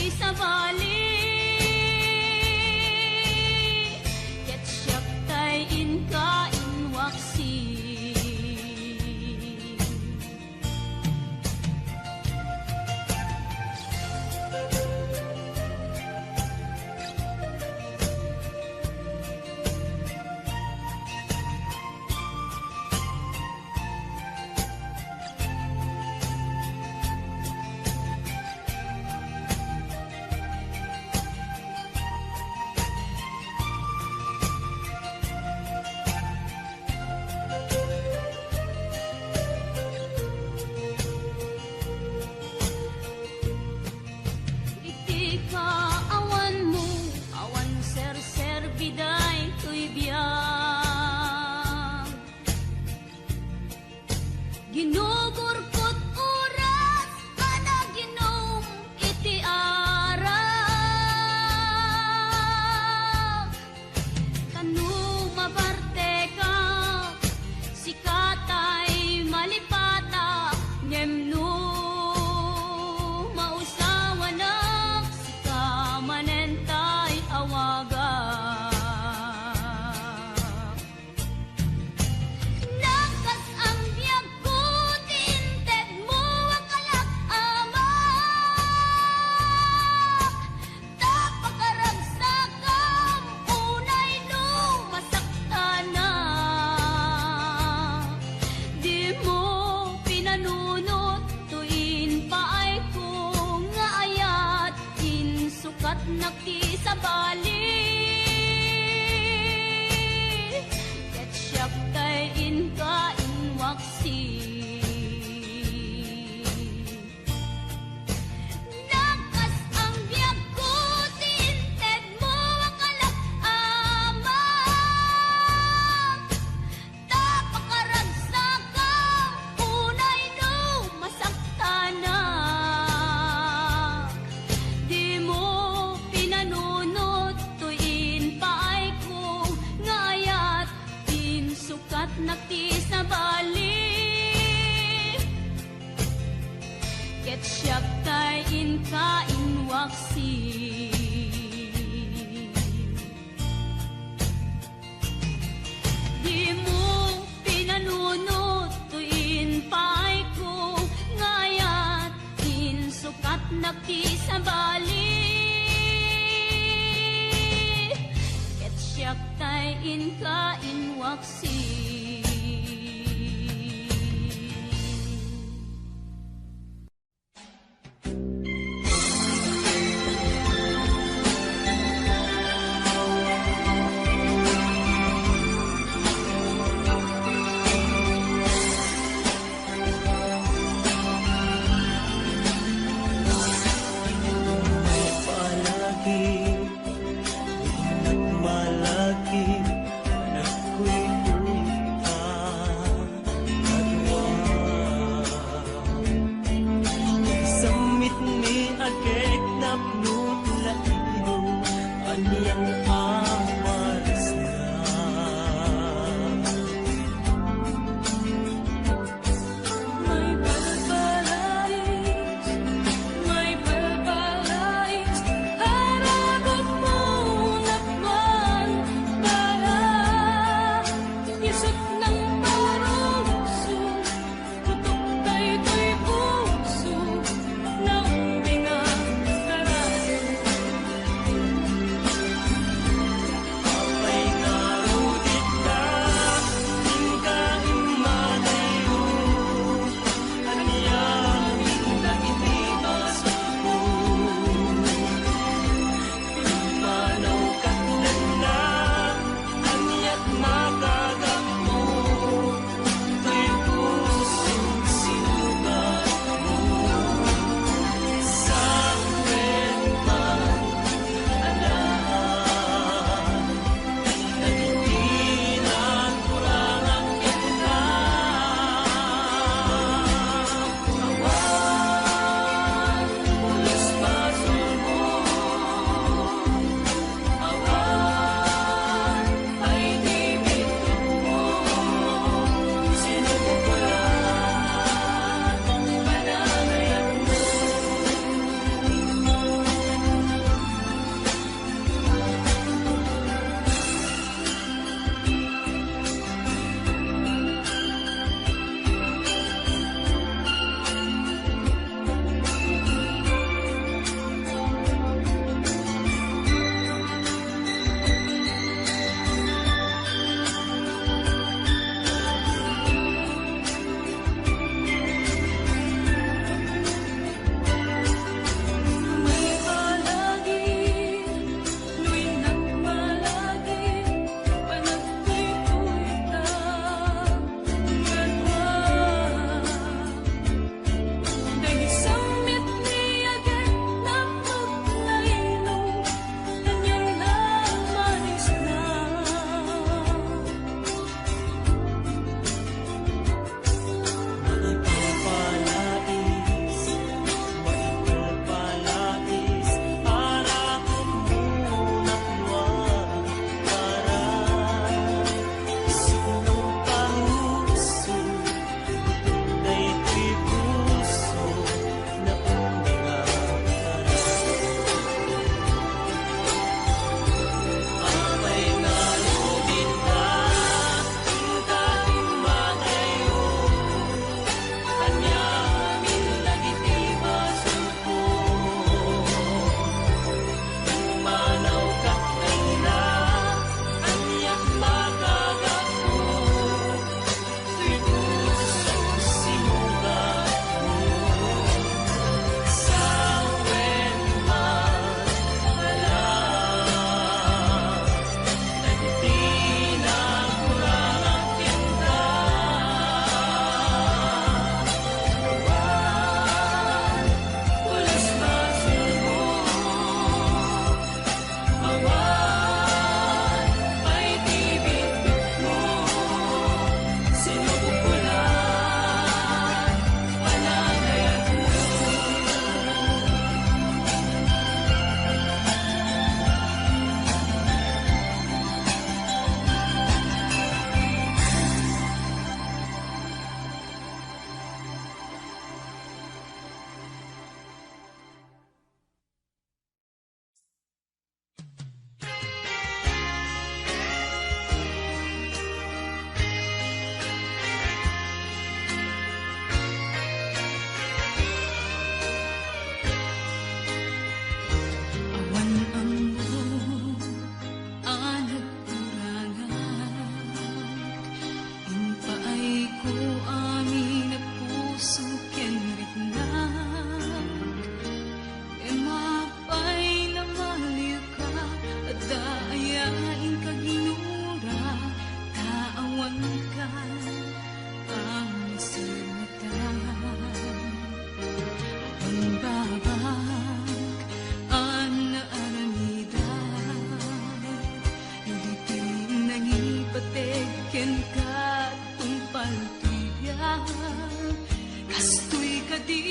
Kastoy kadi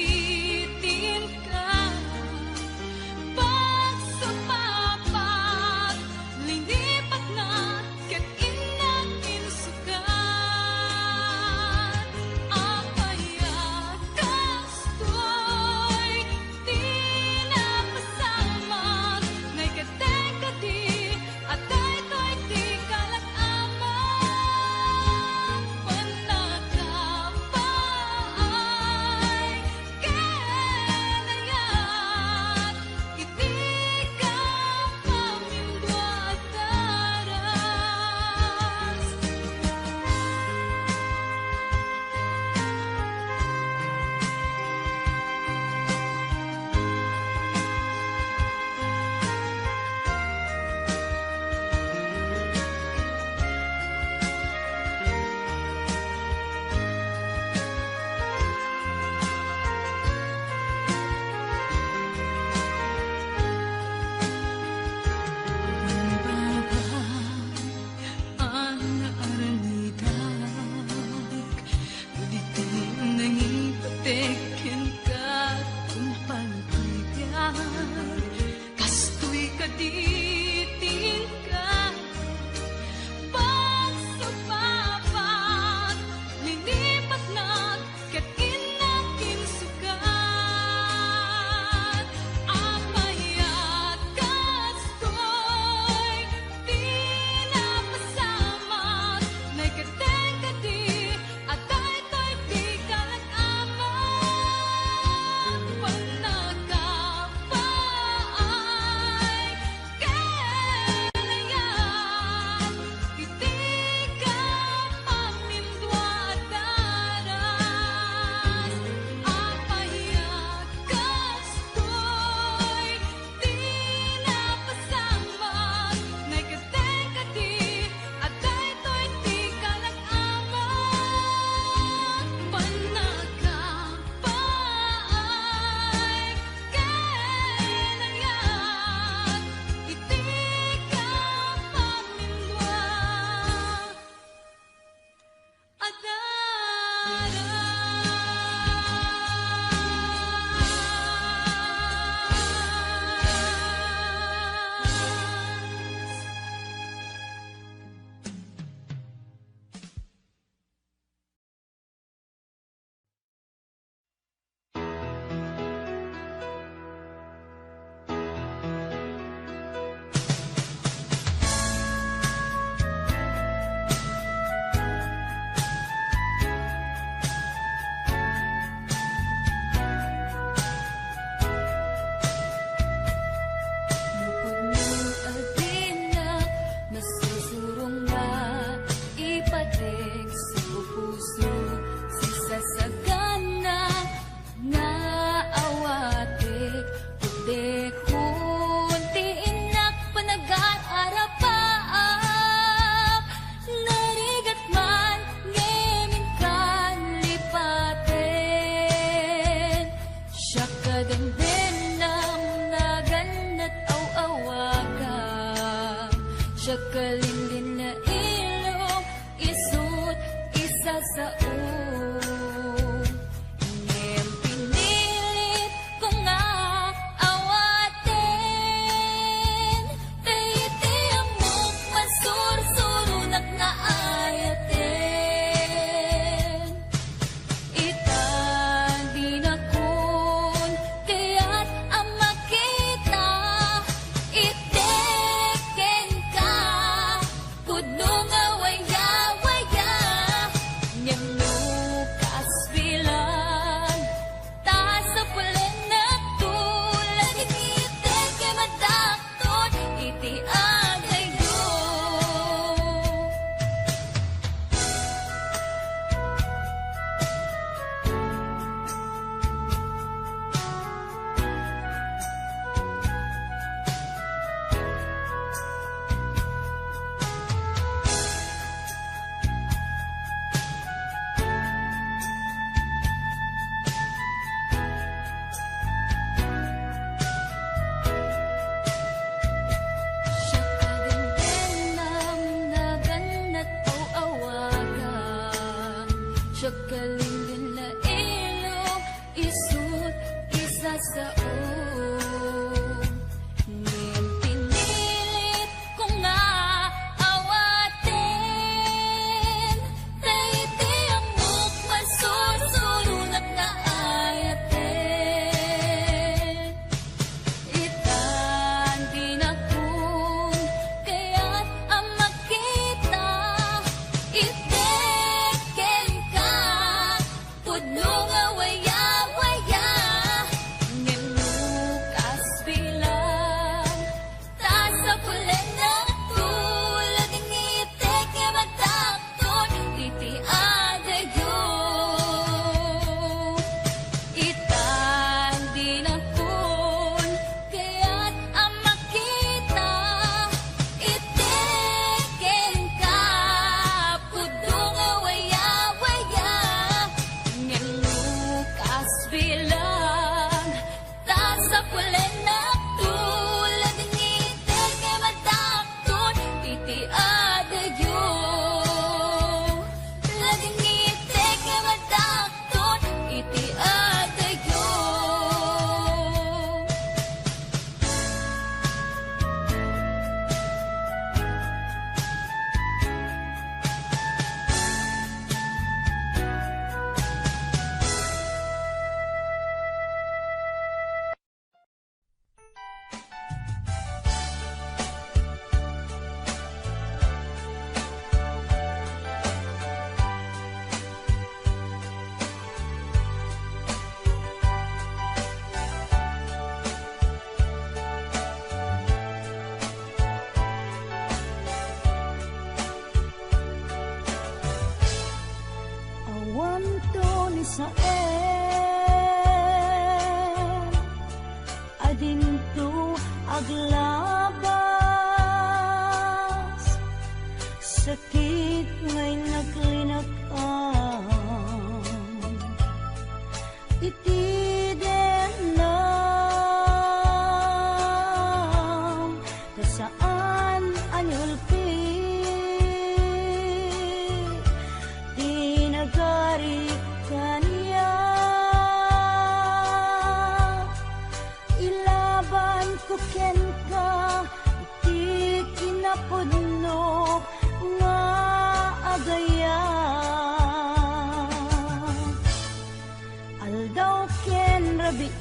ti inka, pagsupapag, linipatna ket innak insukar. Apay a kastoy ti napasamak, naikateng kadi a daytoy ti kalak-amak, pannakapaay ken ayat iti kapamindua a daras. Ang aramidek, no ditoy nangipateg kenka, kumpaltigan. Kastoy kadi ti inka, pagsupapag, linipatnak ket innak insukar. Apay a kastoy ti napasamak, naikateng kadi a daytoy ti kalak-amak, pannakapaay ken ayat iti kapamindua a daras. Apay a kastoy ti napasamak, naikateng kadi a daytoy ti kalak-amak, pannakapaay ken ayat iti kapamindua a daras. Lugod no adina nasusurong nga ipateg sa puso, sisasagana nga awatek, pudekon ti innak panagar-arapaak. Narigat man ngem inkan lipaten. Siak a dengdengam, naganat aw-awagam. Siak a linlinna ilong, isu't isasaom. Ngem pinilit ko nga awaten, ta iti ammok masursuronak nga ayaten. Ita dinakon kayat a makita, iti kenka pudno nga waya-waya. Ngem no Siak kalingin la ilo, isut' isasao. Ngem pinilit ko nga awaten, ta iti ammok, masursuronak nga ayaten. Itan dinakon kayat a makita, iti kenka pudno nga wayawaya, ngem no kas bilang, ta sapulenna tulad ngitek nga madakton iti adagyo. Itan dinakon kayat a makita, iti kenka pudno nga wayawaya, ngem no kas bilang, ta sapulenna tulad ngitek nga madakton iti adagyo. Tulad ngitek nga madakton iti adagyo. Awanto ni Sael a dinto aglabas, sakit nga innak-innak-am iti dennam, ta saan a niulpi ti nagari kaniak. Ilabanko kenka ti kinapudnok nga agayam. Aldaw ken rabii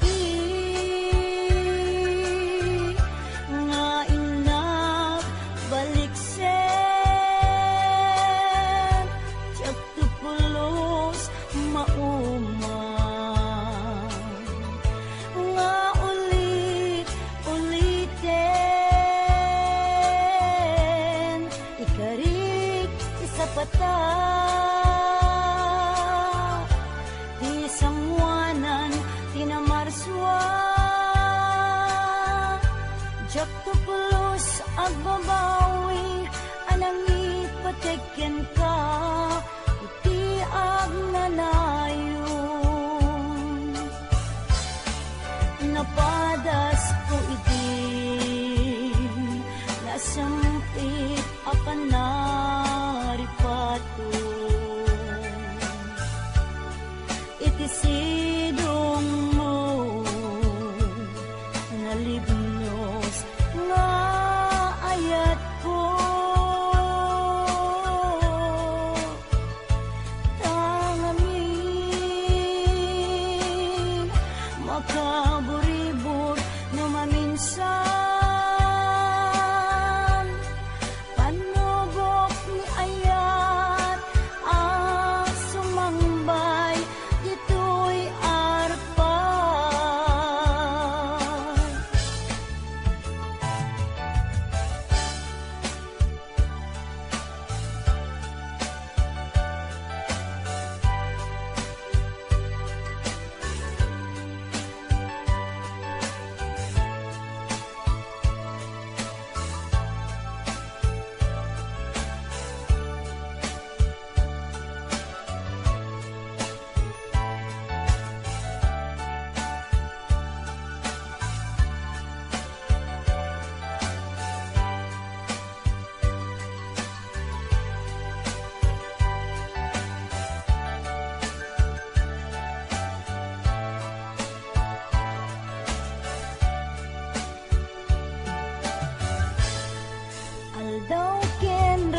nga innak baliksen, diak pulos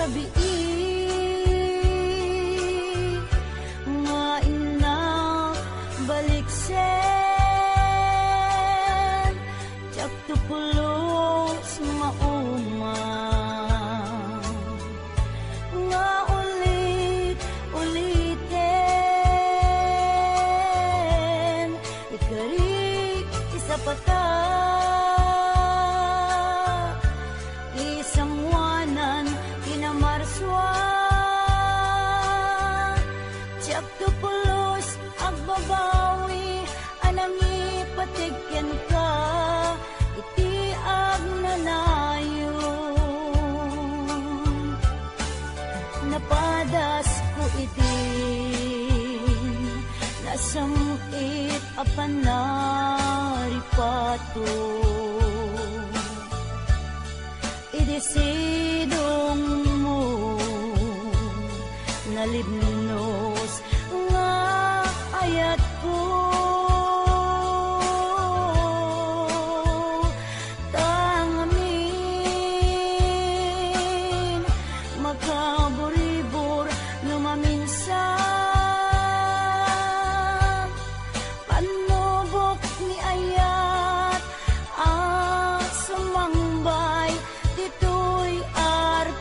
Bii nga innak baliksen, diak to pulos mauma nga ulit-uliten. Ikarik ti sapata, isanguanan ti namarsua. Diak to pulos agbabawi a nangipateg kenka iti agnanayon. Napadasko idin nasam-it a panaripato. Idi sidongmo, nalibnos nga ayatko. Tangamin, makaburibor no maminsan. Pannubok ni ayat a sumangbay ditoy arpat.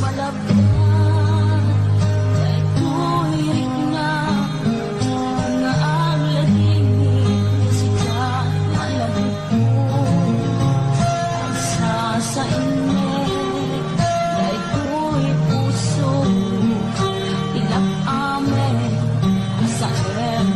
Malabda daytoy rikna nga agladingit sika, malabit ko. Agsasainnek daytoy puso, ilak amin a saen.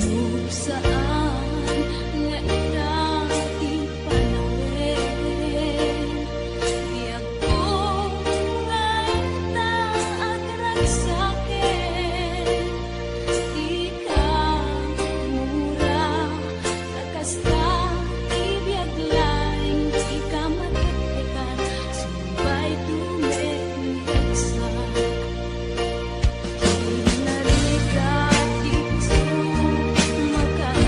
Nupsaan nga ita ti panawen, biagko nga ita agragsaken, ika mura. Kasta ti biag laeng ti kamattektekan, subay tumekmeksa. Kinarigat ti puso, makan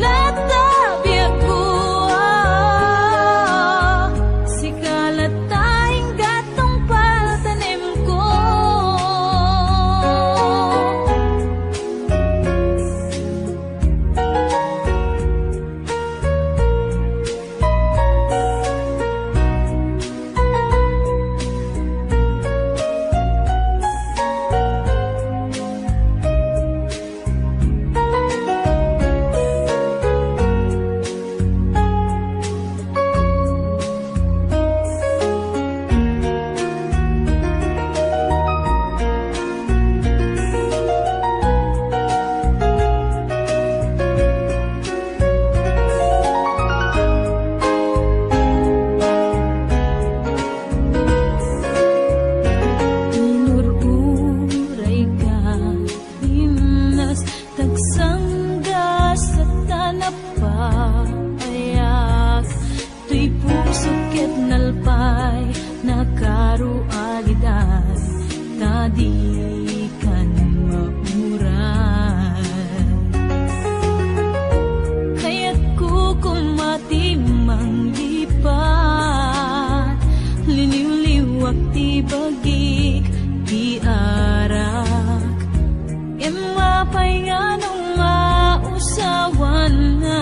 Latta biagko, ah, sika latta ingga tungpal tanemko. Inururayka, Imnas, tagsanggas, ta napapayak. Toy pusok ket nalpay, nakarualiday, ta dikan mauray. Kayatko koma ti manglipat, liniwliwak ti bagik, ti arak. Imma pay nga no mausawanna.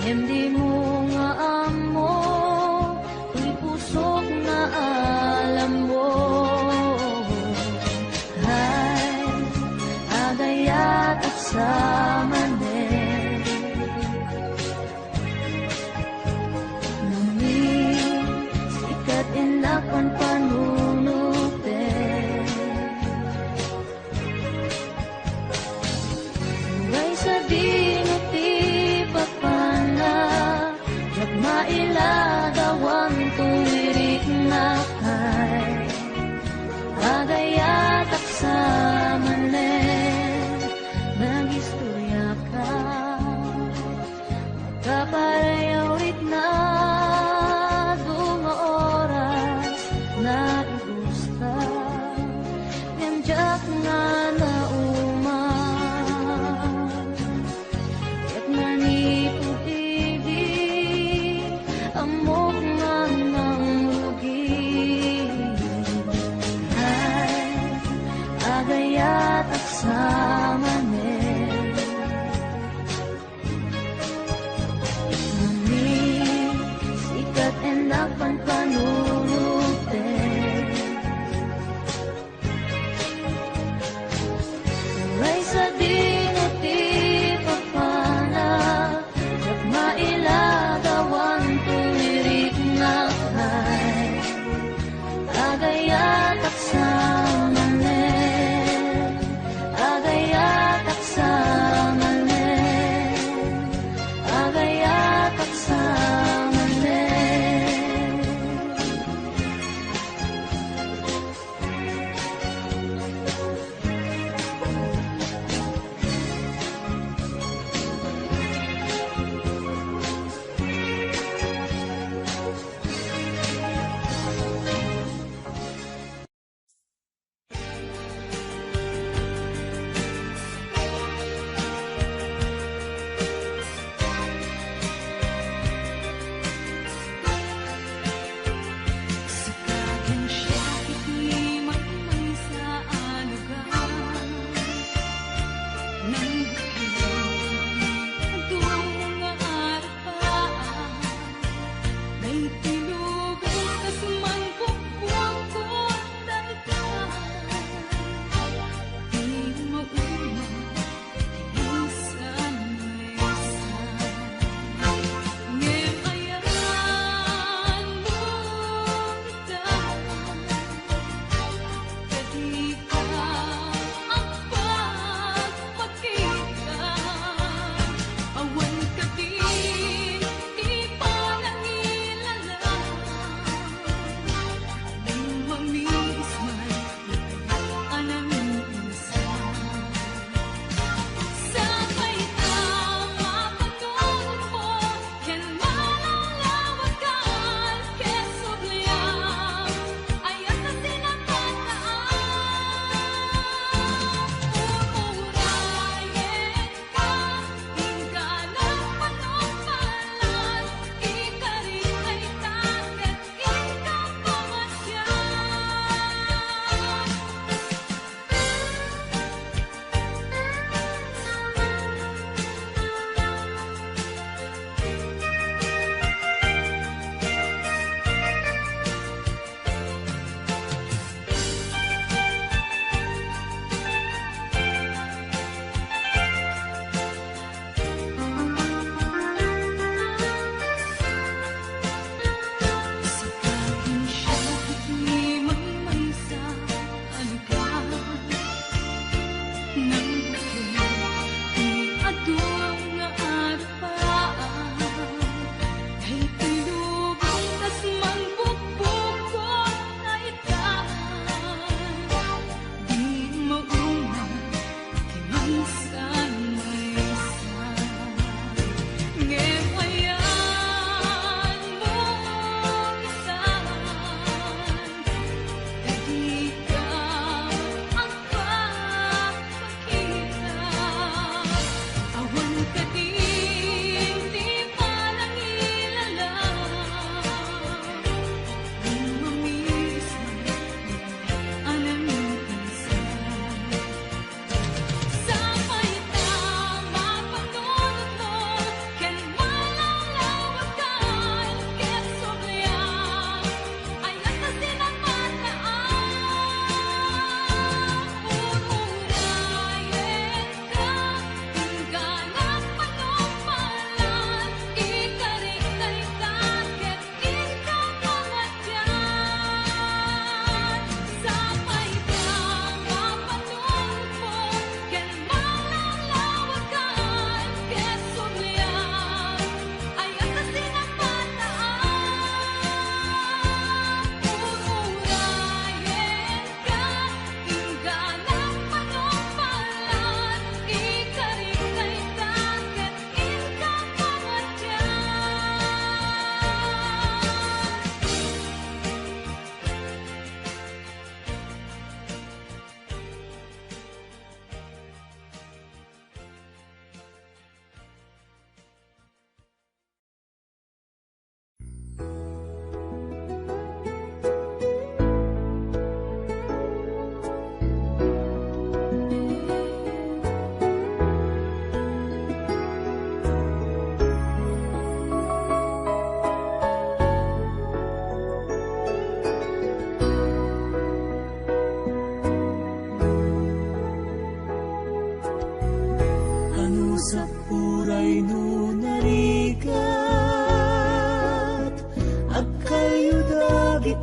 Ngem dimo nga ammo, toy pusok nga alammo. Hay, agayatak sa manen. Nami, sikat innak panpanunoten. Uray sadino ti papanna, diak mailadawan toy riknak. Hay, agayatak sa manen, nagistoriaka. Kapareho riknak, adu nga oras naibustak, ngem diak nga naumas. Ket manipud idi, ammok nga nangrugi. Ay, agayatak sa manen. Nami,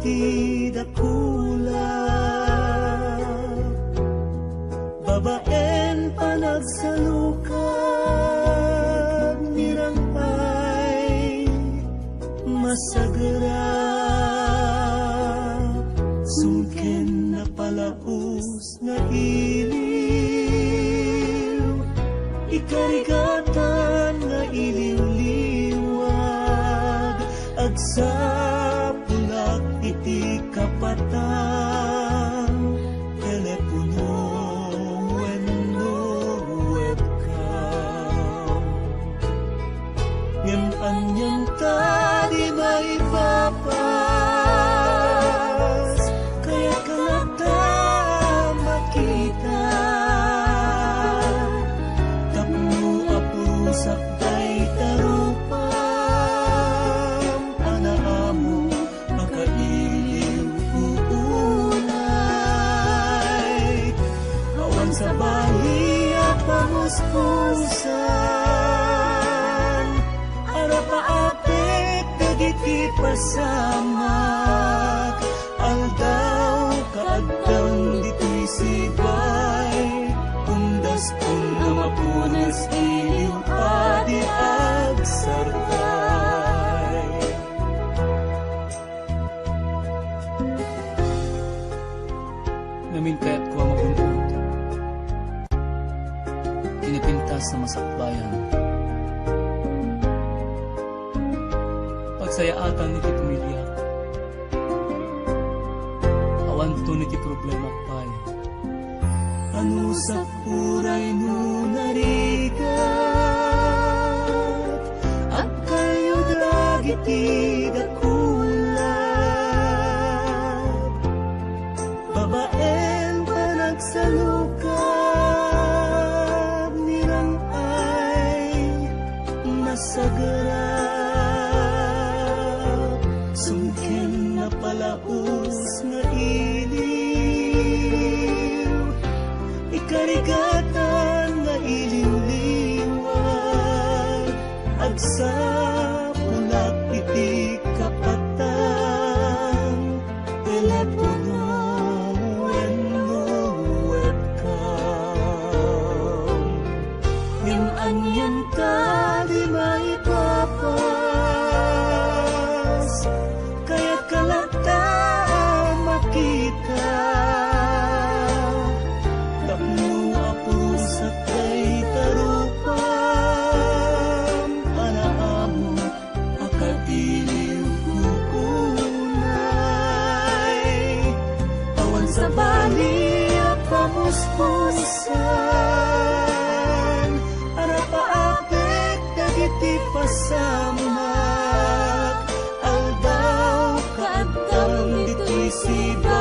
ti dakula. Babaen panagsalukag ni Rang-ay masagera, sungken napalaus nga iliw, ikarigatan nga iliwliwag, agsapulak iti kapatang telepono wenno webcam. Ngem anian ta di maipapas, kayatko latta makita. Tapno apusak dayta rupam a naammo, makailiw unay. Awan sabali a pamuspusan, arapaapek dagiti pasamak. Aldaw kaaddam ditoy sibay, undaskon a mapunas iliw a di agsarkay. Ngamin kayatko a magun-od ti napintas a masakbayan. Pagsayaatan iti pamiliak. Awanton iti problema pay. Anusak uray no narigat, agkayo dagiti dakula. Babaen panagsalukag ni Rang-ay masagera, sungken napalaus nga iliw, ikarigatan nga iliwliwag, agsapulak iti kapatang telepono wenno webcam. Ngem anian ta di maipapas, kayatko latta a makita. Tapno apusak dayta rupam a naammo, makailiw unay. Awan sabali a pamuspusan, arapaapek dagiti pasamak. Aldaw kaaddam ditoy sibay.